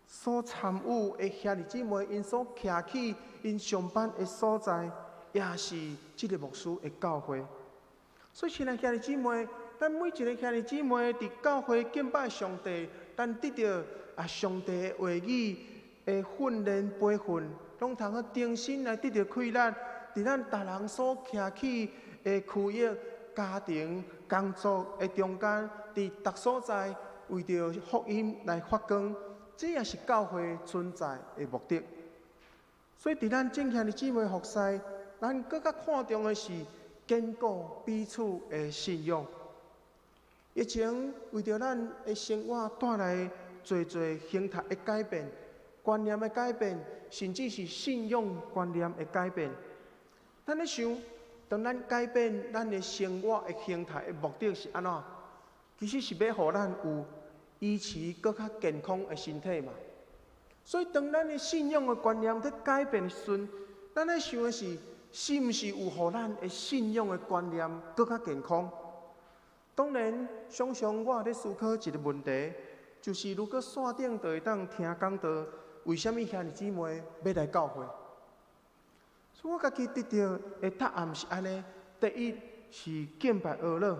所參與的兄弟姊妹，𪜶所徛起𪜶上班的所在，也是這个牧師的教會。所以，親愛兄弟姊妹，咱每一个兄弟姊妹佇教會敬拜上帝，咱得著啊上帝的話語的訓練培訓，攏通好重新來得著氣力，佇咱逐人所徛起的區域、家庭、工作的中間，佇逐所在為著福音來發光，這也是教會存在的目的。所以，佇咱眾兄弟姊妹服侍，咱閣較看重的是堅固彼此的信仰。疫情為著咱的生活帶來濟濟形態的改變、觀念的改變，甚至是信仰觀念的改變。咱咧想，當咱改變咱的生活的形態的目的是按怎？其實是欲予咱有維持閣較健康的身體嘛。所以，當咱的信仰的觀念咧改變的時陣，咱咧想的是，是毋是有予咱的信仰的觀念閣較健康？當然，常常我咧思考一个問題，就是如果線頂就會當聽講道，為啥物兄弟姊妹欲來教會？所以我家己得著的答案是按呢：第一是敬拜阿樂，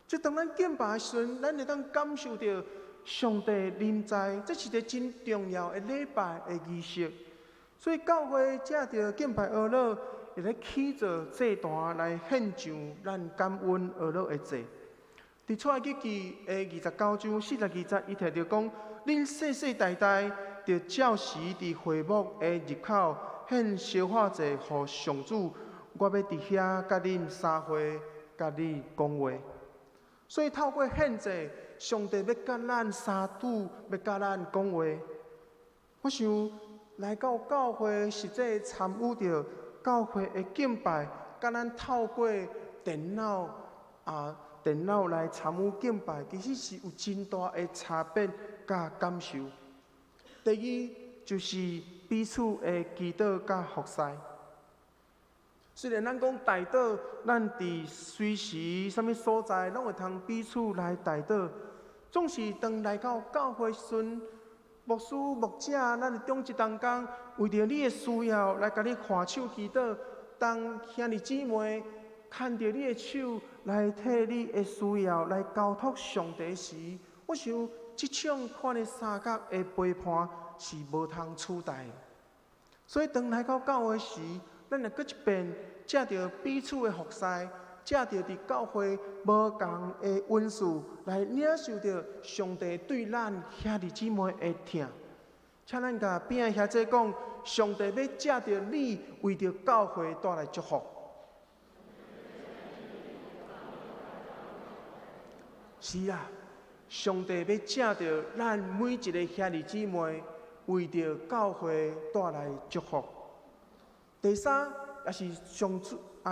就當咱敬拜的時陣，咱會當感受著上帝臨在，這是一个真重要的禮拜的儀式。所以教會藉著敬拜哀樂，會咧起做祭壇來獻上咱感恩哀樂的祭。佇出埃及記的29章42節，伊提著講：恁世世代代著照時佇會幕的入口獻燒化祭予上主。我欲佇遐佮恁相會，佮你講話。所以透過獻祭，上帝欲佮咱相拄，欲佮咱講話。我想來到教會，實際參與著教會的敬拜，佮咱透過電腦啊電腦來參與敬拜，其實是有真大的差別佮感受。第二就是彼此的祈禱佮服侍。雖然咱講代禱，咱佇隨時啥物所在，攏會通彼此來代禱。總是當來到教會時陣，牧師、牧者，咱的長執同工，為著你的需要來共你攜手祈禱。當兄弟姊妹牽著你的手來替你的需要來交託上帝時，我想這種款的相佮的陪伴是無通取代的。所以當來到教會時，咱若閣一遍藉著彼此的服侍，藉著佇教會無仝的恩賜來領受著上帝對咱兄弟姊妹的疼。請咱共邊仔兄弟講，上帝欲藉著你為著教會帶來祝福。是啊，上帝欲藉著咱每一个兄弟姊妹為著教會帶來祝福。第三，也是上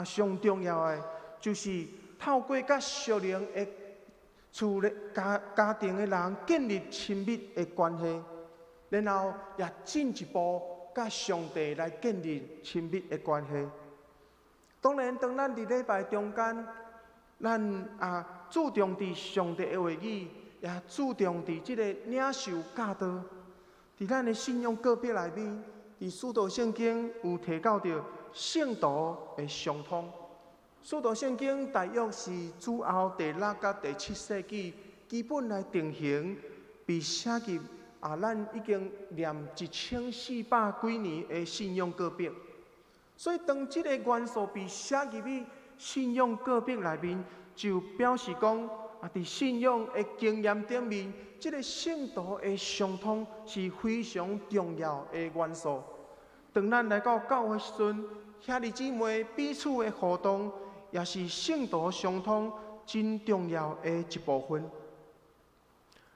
上重要的，就是透過佮屬靈的厝內家家庭的人建立親密的關係，然後也進一步佮上帝來建立親密的關係。當然，當咱佇禮拜中間，咱注重佇上帝的話語，也注重佇這個領受教導，佇咱的信仰告白內面。佇使徒聖經有提到著聖徒的相通。使徒聖經大約是主後第六佮第七世紀基本來定型，被寫入咱已經念1400幾年的信仰告白。所以當這个元素被寫入去信仰告白內面，就表示講佇信仰的經驗頂面，這个聖徒的相通是非常重要的元素。當咱來到教會時陣，兄弟姊妹彼此的互動，也是聖徒相通真重要的一部分。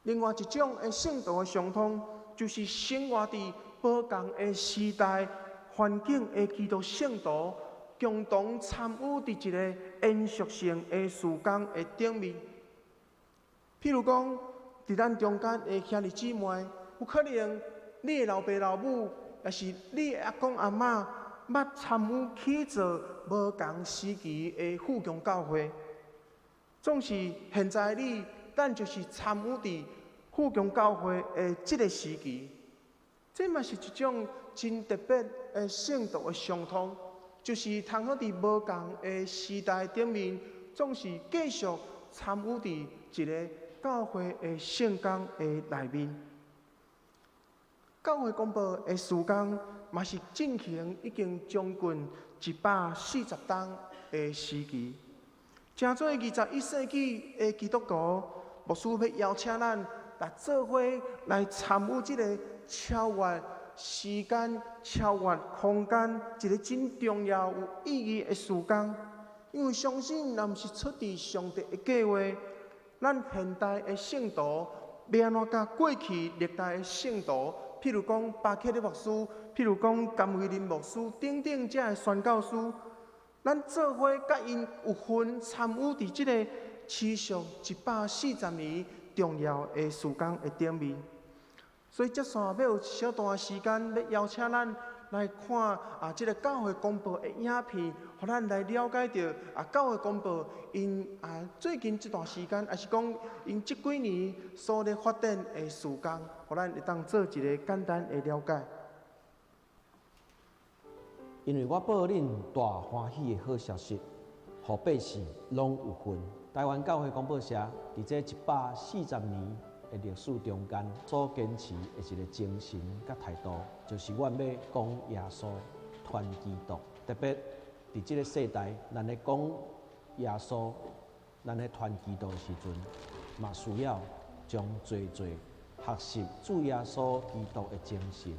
另外一種的聖徒的相通，就是生活佇無仝的時代環境的基督聖徒，共同參與佇一个延續性的事工的頂面。譬如講，佇咱中間的兄弟姊妹，有可能你的老爸老母，抑是你的阿公阿嬤，捌參與起造無仝時期的富強教會。總是現在你，咱就是參與佇富強教會的這个時期，這嘛是一種真特別的聖徒的相通，就是通好佇無仝的時代頂面，總是繼續參與佇一个教會的聖工的內面。教會公報的事工嘛是進行已經將近140冬的時期。成做21世紀的基督徒，牧師欲邀請咱來做伙來參與這个超越時間、超越空間一个真重要有意義的事工。因為相信若毋是出佇上帝的計劃，咱現代的聖徒欲按怎佮過去歷代的聖徒，譬如講巴克利牧師，譬如講甘慧林牧師等等這个宣教師，咱做伙佮𪜶有份參與佇這个持續140年重要的事工的頂面。所以接紲欲有一小段時間，欲邀請咱來看這个教會公報的影片，予咱來了解著教會公報𪜶最近這段時間，抑是講𪜶這幾年所咧發展的事工，予咱會當做一个簡單的了解。因為我報恁大歡喜的好消息，予百姓攏有份。台灣教會公報社佇這140年的的歷史中間所堅持的一個精神佮態度，就是阮欲講耶穌、傳基督。特別佇這个世代，咱咧講耶穌、咱咧傳基督的時陣，嘛需要將濟濟學習主耶穌基督的精神，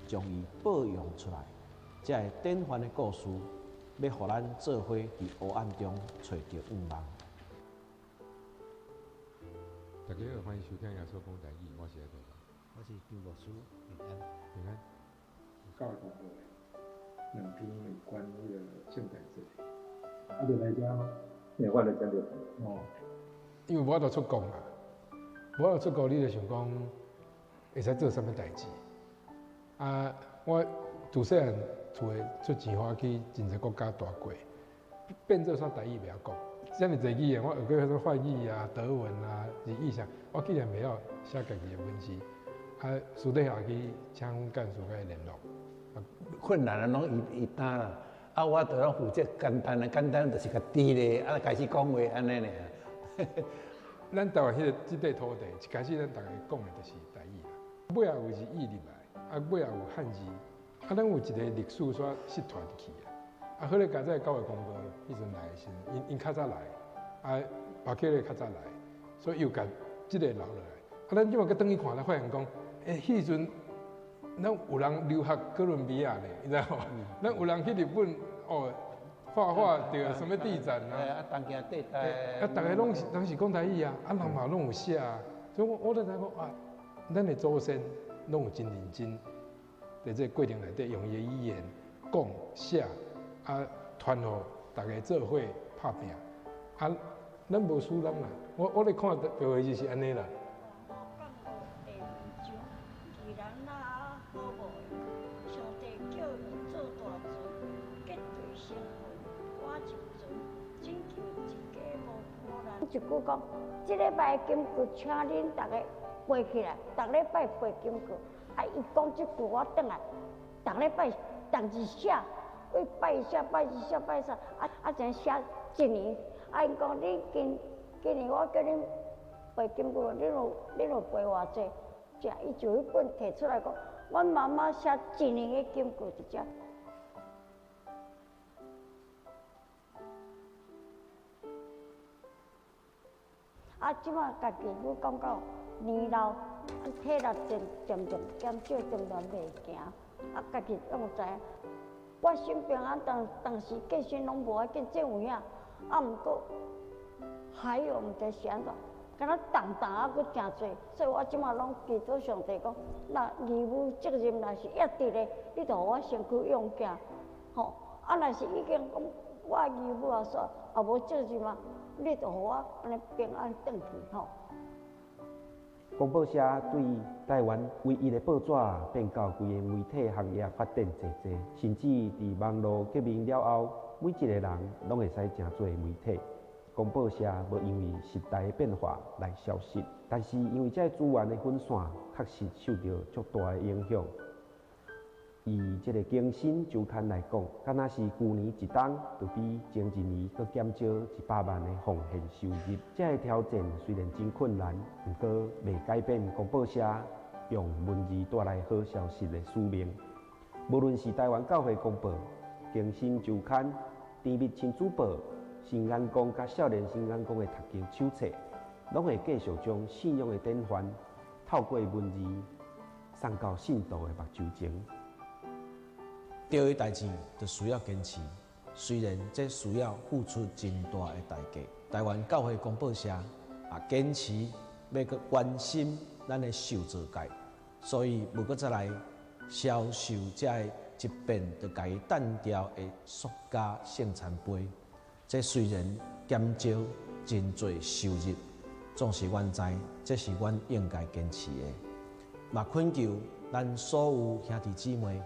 將伊報揚出來。這个典範的故事，欲予咱做伙佇黑暗中揣著向望。大家好，歡迎收聽耶穌講台語，我是阿德，我是張牧師，平安，平安。教會公報兩篇有關彼个聖誕節，啊，就來遮嗎？欸，我來遮就哦，因為無法度出國嘛，無法度出國，你就想講會使做啥物代誌？啊，我自細漢厝的出錢予我去真濟國家蹛過，變做煞台語袂曉講。遮爾濟語言，我學過啥法語啊、德文啊、日語啥，我竟然袂曉寫家己的文字。啊，私底下去請阮幹事共伊聯絡。困難啊，攏伊伊擔啦。啊，我就攏負責簡單的，簡單就是共佇咧，啊，開始講話按呢爾。咱台灣彼个這塊土地，一開始咱逐个講的就是台語啦。尾仔有日語入來，啊，尾仔有漢字，啊，咱有一個歷史煞失傳去啊。啊，好咧，佳哉教會公報彼陣來的時陣，𪜶𪜶較早來，啊，巴克咧較早來，所以又共這个留落來。啊，咱這擺閣轉去看，才發現講，欸，彼陣咱有人留學哥倫比亞咧，你知無？咱有人去日本哦，畫畫著啥物地展啊？啊，東京地帶。啊，逐个攏是攏是講台語啊，啊，人嘛攏有寫啊，所以我我就知影講啊，咱的祖先攏有真認真，佇這个過程內底用伊的語言講寫。啊，傳予逐家做伙拍拚，啊，咱無輸人啦。我我咧看到的就是按呢啦。一句講，這禮拜金句，請恁逐家背起來。逐禮拜背金句，啊，伊講這句我轉來，逐禮拜逐日寫。為拜寫拜二寫拜三，啊啊，怎寫一年？啊，𪜶講你今今年我叫恁背金句，恁有恁有背偌濟？遮伊就彼本提出來講，阮媽媽寫一年的金句佇遮。啊，這擺家己愈感覺年老，體力漸漸漸減少，漸漸袂行，啊，家己攏有知影。我心平安，當當時過身攏無要緊，這有影。啊，毋過還有毋知是按怎，敢若重重啊，閣誠濟，所以我這擺攏祈禱上帝講，若義務責任若是約佇咧，你就予我身軀勇健，吼。啊，若是已經講我義務啊煞也無責任啊，你就予我按呢平安轉去，吼。公報社對台灣唯一的報紙變到規个媒體行業發展濟濟，甚至佇網路革命了後，每一个人攏會使成做媒體。公報社無因為時代的變化來消失，但是因為這个資源的分散，確實受著足大的影響。以這个更新週刊來講，敢若是舊年一冬就比前一年閣減少100萬的奉獻收入。這个挑戰雖然真困難，毋過袂改變公報社用文字帶來好消息的使命。無論是台灣教會公報、更新週刊、甜蜜親子報、新眼光佮少年新眼光的讀經手冊，攏會繼續將信仰的典範透過文字送到信徒的目睭前。對的代誌就需要堅持，雖然這需要付出真大的代價。台灣教會公報社啊，堅持欲閣關心咱的受造界，所以無閣再來銷售這个一遍就共伊擲掉的塑膠聖餐杯。這雖然減少真濟收入，總是阮知這是阮應該堅持的。嘛懇求咱所有兄弟姊妹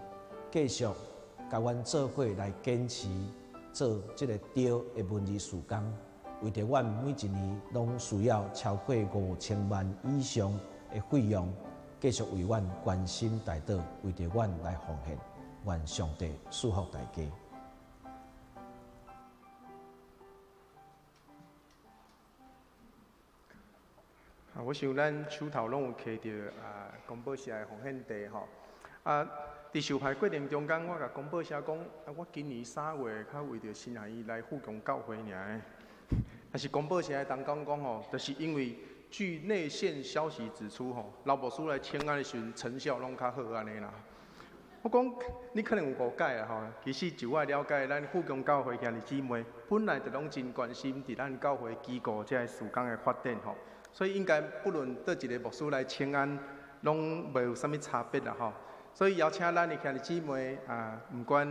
繼續共阮做伙來堅持做這个對的文字事工，為著阮每一年攏需要超過5000萬以上的費用，繼續為阮關心代禱，為著阮來奉獻，願上帝賜福大家。好，啊，我想咱手頭攏有摕著啊，公報社的奉獻袋吼。啊，佇授牌過程中間，我共公報社講，啊，我今年3月較為著新學院來富強教會爾。但是公報社的同工講吼，就是因為據內線消息指出吼，老牧師來請安的時陣成效攏較好按呢啦。我講你可能有誤解啦吼，其實就我了解，咱富強教會兄弟姊妹本來就攏真關心佇咱教會機構這个事工的發展吼，所以應該不論佗一个牧師來請安，攏袂有啥物差別啦吼。所以邀請咱的兄弟姊妹啊，毋管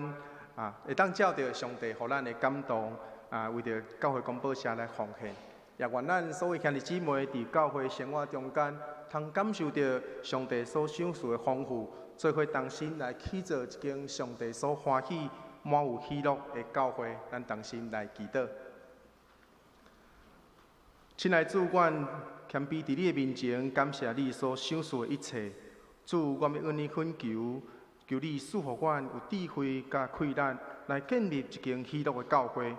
啊，會當照著上帝予咱的感動啊，為著教會公報社來奉獻，也願咱所有兄弟姊妹佇教會生活中間，通感受著上帝所賞賜的豐富，做伙同心來起造一間上帝所歡喜、滿有喜樂的教會。咱同心來祈禱。親愛的主，阮謙卑佇你的面前，感謝你所賞賜的一切。主，我欲向你懇求，求你賜予阮有智慧佮氣力，來建立一間喜樂的教會，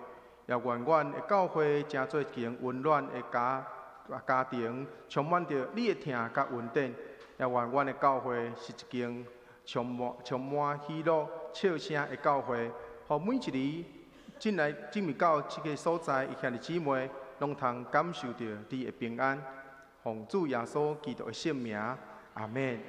也願阮的教會成做一間溫暖的家庭，充滿著你的疼佮恩典。也願阮的教會是一間充滿喜樂、笑聲的教會，予每一个進入到這个所在的兄弟姊妹，攏通感受著你的平安。奉主耶穌基督的聖名，阿們。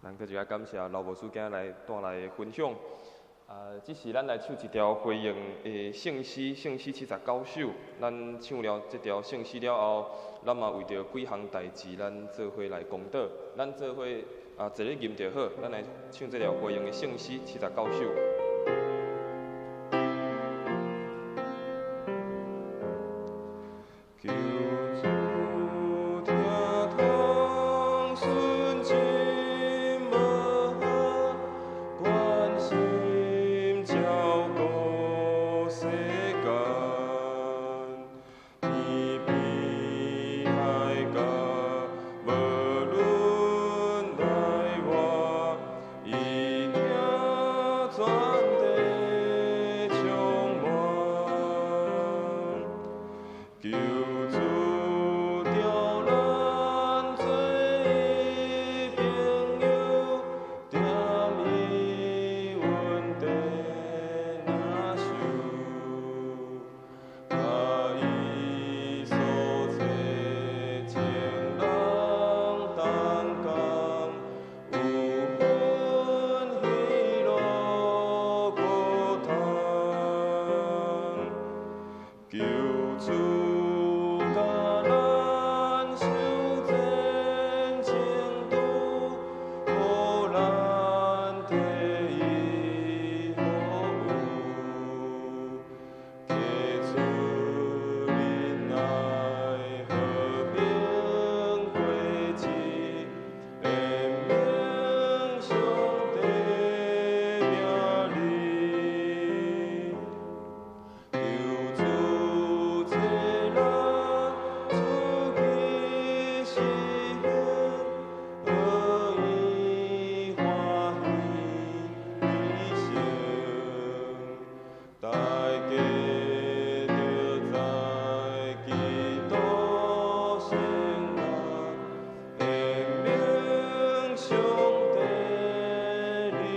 咱閣一擺感謝老牧師今仔來帶來的分享。啊，這時咱來唱一條回應的聖詩，聖詩79首。咱唱了這條聖詩了後，咱嘛為著幾項代誌，咱做伙來公禱。咱做伙啊，坐咧吟就好。咱來唱這條回應的聖詩79首。求主疼痛順真無關心照顧世間，天邊海角無論內外，伊疼全地充滿。求主召咱做伊朋友，踮伊恩典領受，佮伊所找情人同工，有份喜樂國堂。求主佮咱修剪淨土，予咱替伊服務，結出仁愛和平果子，顯明上帝名字。求主賜咱出去實行，予伊歡喜一生。大家著在基督聖名，顯明上帝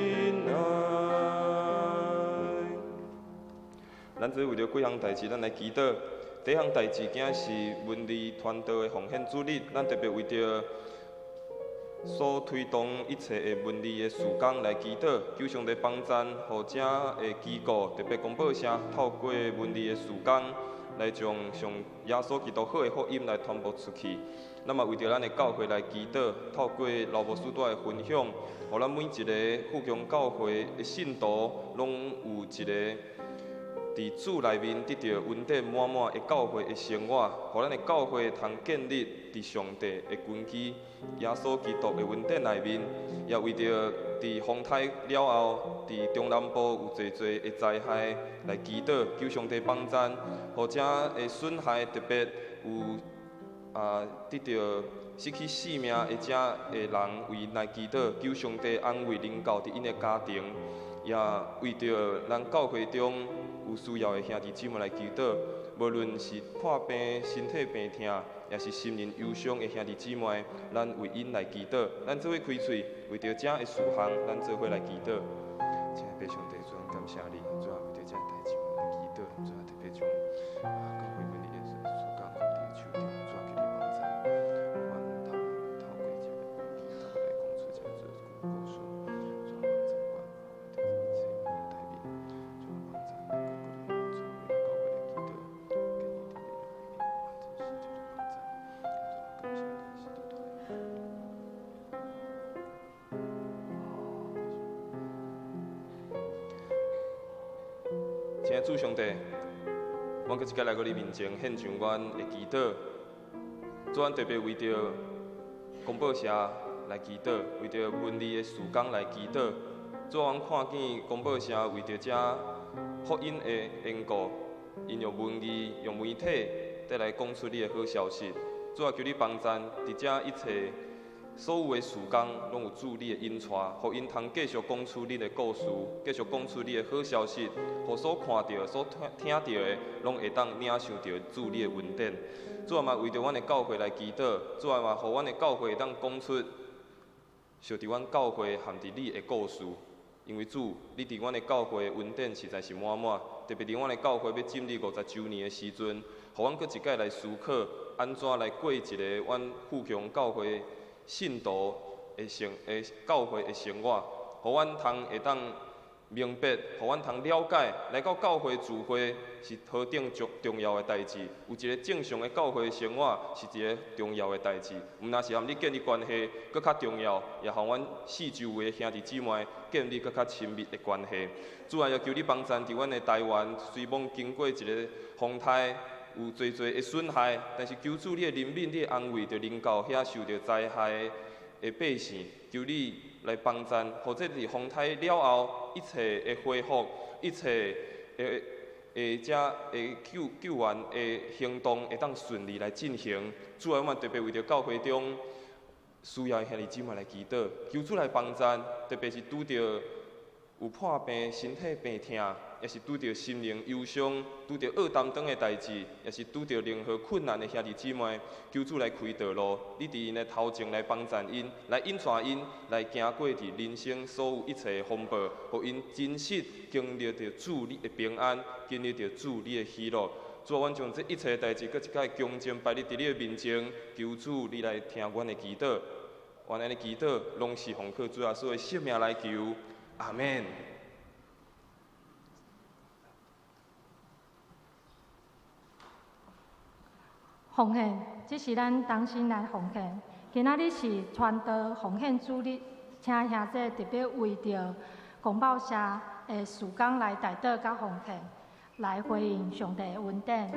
仁愛。咱做為著幾項代誌，咱來祈禱。第一項代誌，今仔是文字傳道的奉獻主日，咱特別為著所推動一切的文字的事工來祈禱，求上帝幫贊，予遮的機構，特別公報社，透過文字的事工，來將上耶穌基督好的福音來傳播出去。咱嘛為著咱的教會來祈禱，透過老牧師帶的分享，予咱每一个富強教會的信徒，攏有一个佇主內面得著恩典滿滿的教會的生活，予咱的教會通建立佇上帝的根基，耶穌基督的恩典內面，也為著佇風颱了後，佇中南部有濟濟的災害來祈禱，求上帝幫贊，予遮的損害特別有得著失去性命的遮的人為𪜶來祈禱，求上帝安慰靈教佇𪜶的家庭，也為著咱教會中有需要的兄弟姊妹來祈禱，無論是破病、身體病痛，抑是心靈憂傷的兄弟姊妹，咱為𪜶來祈禱。咱做伙開喙，為著遮的事項，咱做伙來祈禱。親愛的上帝，主，感謝你，主啊，為著遮的代誌，阮來祈禱，主啊，特別將教會文字的事工放佇你手中，主啊，求你幫贊，阮透過這個祈禱來講出這個故事，主啊，幫贊阮，予阮佇一切的內面，主啊，幫贊，閣閣主為教會來祈禱，建議佇你的內面，完全是求你幫贊，主啊，感謝你，是主大的。親愛的主上帝，阮閣一擺來到你面前，獻上阮的祈禱。主，阮特別為著公報社來祈禱，為著文字的事工來祈禱。主，阮看見公報社為著這福音的緣故，𪜶用文字、用媒體，綴來講出你的好消息。主啊，求你幫贊，佇這一切所有的事工，攏有主你的引帶，予𪜶通繼續講出你的故事，繼續講出你的好消息，予所看著、所聽著的，攏會當領受著主你的恩典。主啊，嘛為著阮的教會來祈禱，主啊，嘛予阮的教會會當講出，受佇阮教會含佇你的故事。因為主，你佇阮的教會的恩典實在是滿滿，特別佇阮的教會欲進入50週年的時陣，予阮閣一擺來思考，按怎來過一個阮富強教會信徒的生的教會的生活，予阮通會當明白，予阮通了解，來到教會聚會是何等重要的代誌。有一個正常的教會生活是一個重要的代誌，毋但是和你建立關係，閣較重要，也予阮四周圍的兄弟姊妹建立閣較親密的關係。主啊，也求你幫贊佇阮的台灣，雖罔經過一個風颱，有濟濟的損害，但是求主你的憐憫、你的安慰，就臨到遐受著災害的百姓，求你來幫贊，予這佇風颱了後，一切的恢復，一切的的遮的救援的行動會當順利來進行。主啊，阮嘛特別為著教會中需要的兄弟姊妹來祈禱，求主來幫贊，特別是拄著有破病、身體病痛，抑是拄著心靈憂傷、拄著惡擔當的代誌，抑是拄著任何困難的兄弟姊妹，求主來開道路，你佇𪜶的頭前來幫贊𪜶，來引帶𪜶，來行過佇人生所有一切的風暴，予𪜶真實經歷著主你的平安，經歷著主你的喜樂。主啊，阮將這一切代誌，閣一擺恭敬擺佇你的面前，求主你來聽阮的祈禱。阮按呢祈禱，攏是奉靠主耶穌的聖名來求，阿們。奉獻，這是咱同心來奉獻。今仔日是傳道奉獻主日，請兄弟特別為著公報社的事工來代禱佮奉獻，來回應上帝的恩典。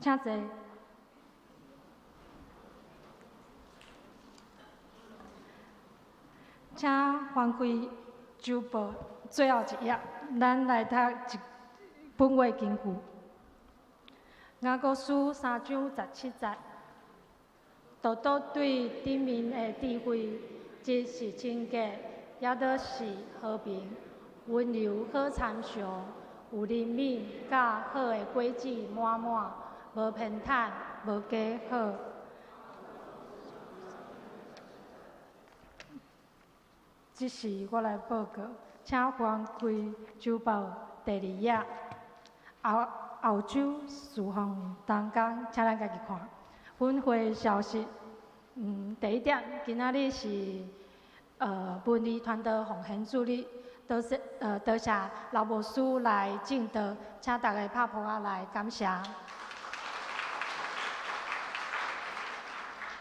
請坐。請翻開周報最後一頁，咱來讀一本話經句。雅各書3章17節，道德對頂面的智慧，這是清潔，也著是和平、溫柔、好參詳，有憐憫，佮好的果子滿滿，無偏袒，無假好。這是我來報告，請翻開周報第二頁，後後周事奉同工，請咱家己看。本會消息，第一點，今仔日是文理傳道奉獻主日，多謝多謝老牧師來證道，請大家拍噗仔來感謝。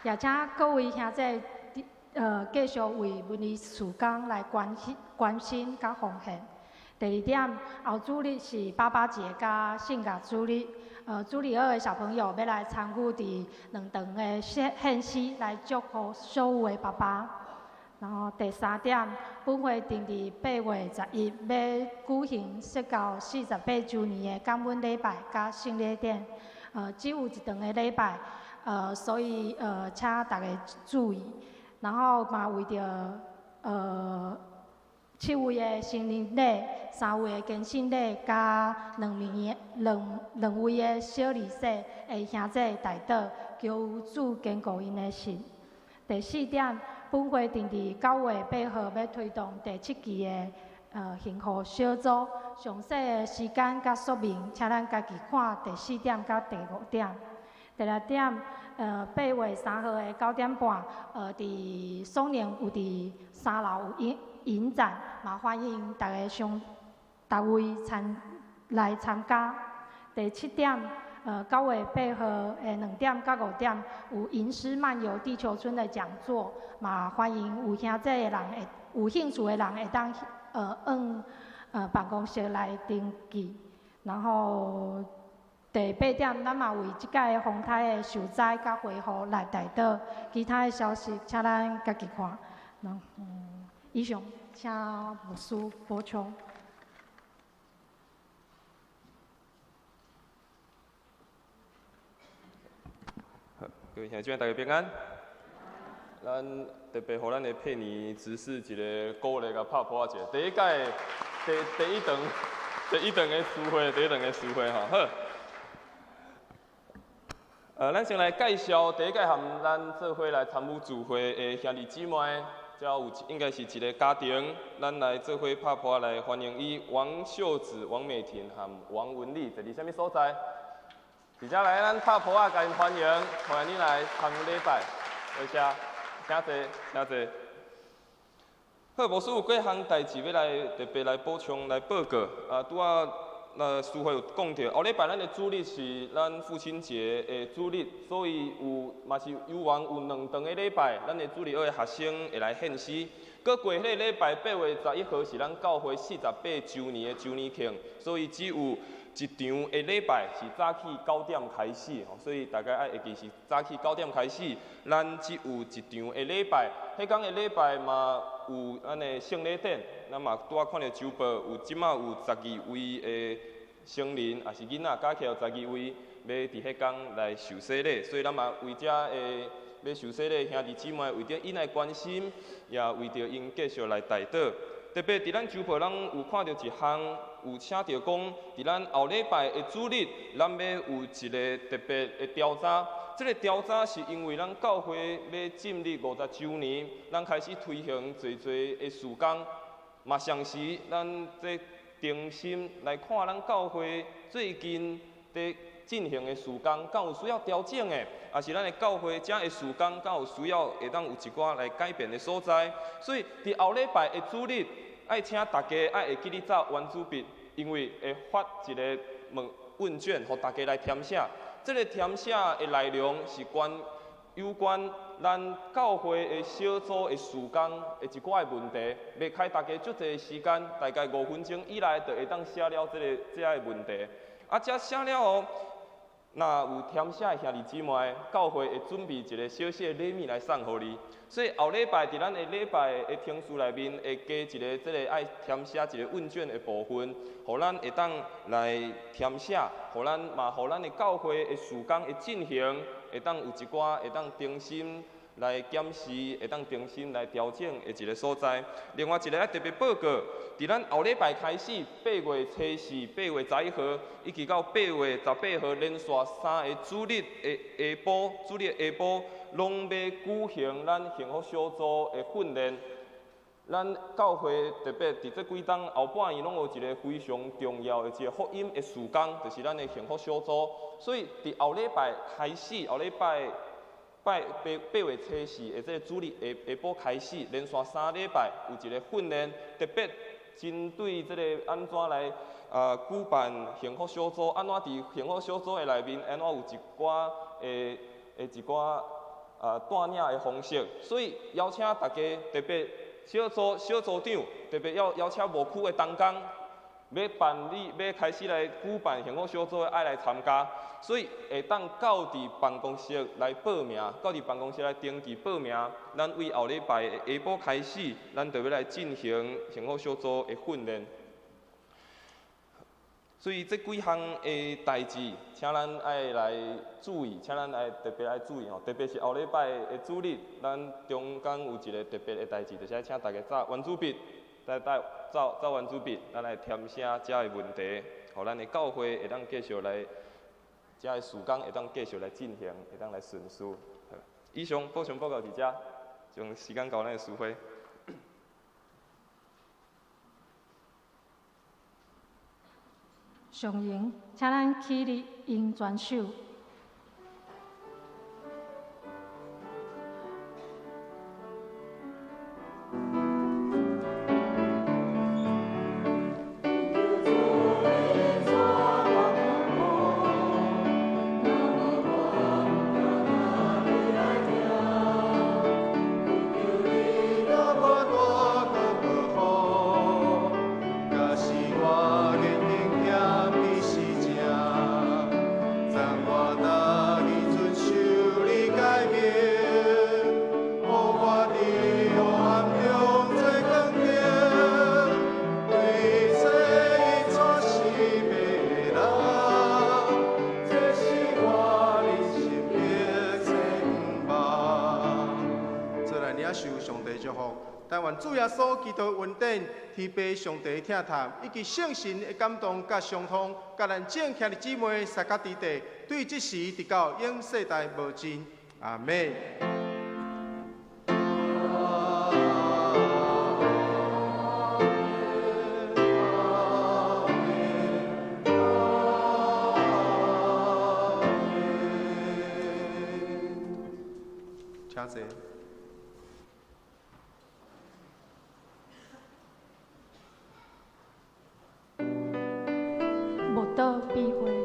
也請各位兄弟繼續為文理事工來關心、關心佮奉獻。第二點，後主日是爸爸節佮性格主日，主日學的小朋友欲來參與佇兩場的獻詩，來祝福所有的爸爸。然後第三點，本會定佇8月11欲舉行釋教48週年的感恩禮拜佮聖禮典，只有一場的禮拜，所以請大家注意。然後嘛為著7位的成人禮、3位的堅信禮，佮兩位的小禮洗的兄弟代禱，求主堅固𪜶的心。第四點，本會定佇9月8號欲推動第7期的幸福小組，詳細的時間佮說明，請咱家己看第四點佮第五點。第六點，8月3號的9點半，佇松年有佇3樓有影展，嘛歡迎大家上，逐位參來參加。第七點，9月8號的2點到5點有吟詩漫遊地球村的講座，嘛歡迎有兄弟的人會有興趣的人會當往辦公室來登記。然後第八點，咱嘛為這屆風颱的受災佮恢復來代禱。其他的消息，請咱家己看。以上，請牧師補充。好，各位兄弟姊妹，大家平安。咱特別予咱的佩妮執事一個鼓勵佮拍噗仔者。第一屆第一場，第一場的聚會，第一場的聚會吼，好。咱先來介紹第一屆和咱做伙來參與聚會的兄弟姊妹，這有應該是一個家庭，咱來做伙拍噗仔來歡迎伊王秀子、王美婷和王文麗，坐佇啥物所在？直接來咱拍噗仔，共𪜶歡迎，歡迎你來參與禮拜，多謝，請坐，請坐。好，牧師有幾項代誌欲來特別來補充來報告，啊，拄仔。那書會有講著，後禮拜咱的主日是咱父親節的主日，所以有嘛是有緣有兩場的禮拜，咱的主日學的學生會來獻詩。閣過彼個禮拜8月11號是咱教會48週年的週年慶，所以只有一場的禮拜是早起9點開始，所以大家愛會記是早起9點開始。咱只有一場的禮拜，彼工的禮拜嘛有咱的聖禮典，咱嘛拄仔看著周報，有這馬有12位的成人，也是囡仔，加起來有12位，欲佇彼工來受洗禮，所以咱嘛為遮的欲受洗禮兄弟姊妹，為著𪜶來關心，也為著𪜶繼續來代禱。特別佇咱周報，咱有看著一項，有寫著講，佇咱後禮拜的主日，咱欲有一個特別的調查。這個調查是因為咱教會欲進入50週年，咱開始推行濟濟的事工，嘛同時咱這重新來看咱教會最近佇進行的事工，敢有需要調整的，抑是咱的教會遮的事工，敢有需要會當有一寡來改變的所在。所以佇後禮拜的主日，愛請大家愛會記得走圓珠筆，因為會發一個問問卷，予大家來填寫。這個填寫的內容是有關咱教會的小組的事工的一寡的問題，袂開大家足濟時間，大概5分鐘以內就會當寫了這個問題。啊，這寫了後，若有填写的兄弟姊妹，教会会准备一个小小的礼物来送予你。所以后礼拜伫咱的礼拜的程序内面，会加一个这个爱填写一个问卷的部分，予咱会当来填写，予咱嘛，予咱的教会的事工的进行，会当有一寡会当重新来检视，会当重新来调整的一个所在。另外一个爱特别报告，伫咱后礼拜开始，8月初4、8月11号，以及到8月18号，连续三个主日的下晡，主日下晡，拢欲举行咱幸福小组的训练。咱教会特别伫这几冬后半年，拢有一个非常重要的一个福音的事工，就是咱的幸福小组。所以伫后礼拜开始，后礼拜拜八八月初四的这个主日下下晡开始，连续三礼拜有一个训练，特别针对这个按怎来举办幸福小组，按怎伫幸福小组的内面，按怎有一寡的的一寡带领的方式。所以邀请大家特别小组小组长，特别要邀请牧区的同工，欲办理，欲开始来举办幸福小组的，爱来参加，所以会当到伫办公室来报名，到伫办公室来登记报名。咱为后礼拜的下晡开始，咱就欲来进行幸福小组的训练。所以这几项的代志，请咱爱来注意，请咱爱特别爱注意吼，特别是后礼拜的主日，咱中间有一个特别的代志，就是爱请大家扎圆珠笔。带带走走圆珠笔，咱来填写遮的问题，予咱的教会会当继续来，遮的事工会当继续来进行，会当来顺序。以上补充报告伫遮，将时间交咱的司会。上荣，请咱起立迎全手。主耶稣基督恩典、天父上帝疼疼，以及圣神的感动佮相通，佮咱众兄弟姊妹三甲弟弟，对这时直到永世代无尽。阿们。请坐。慕道比会。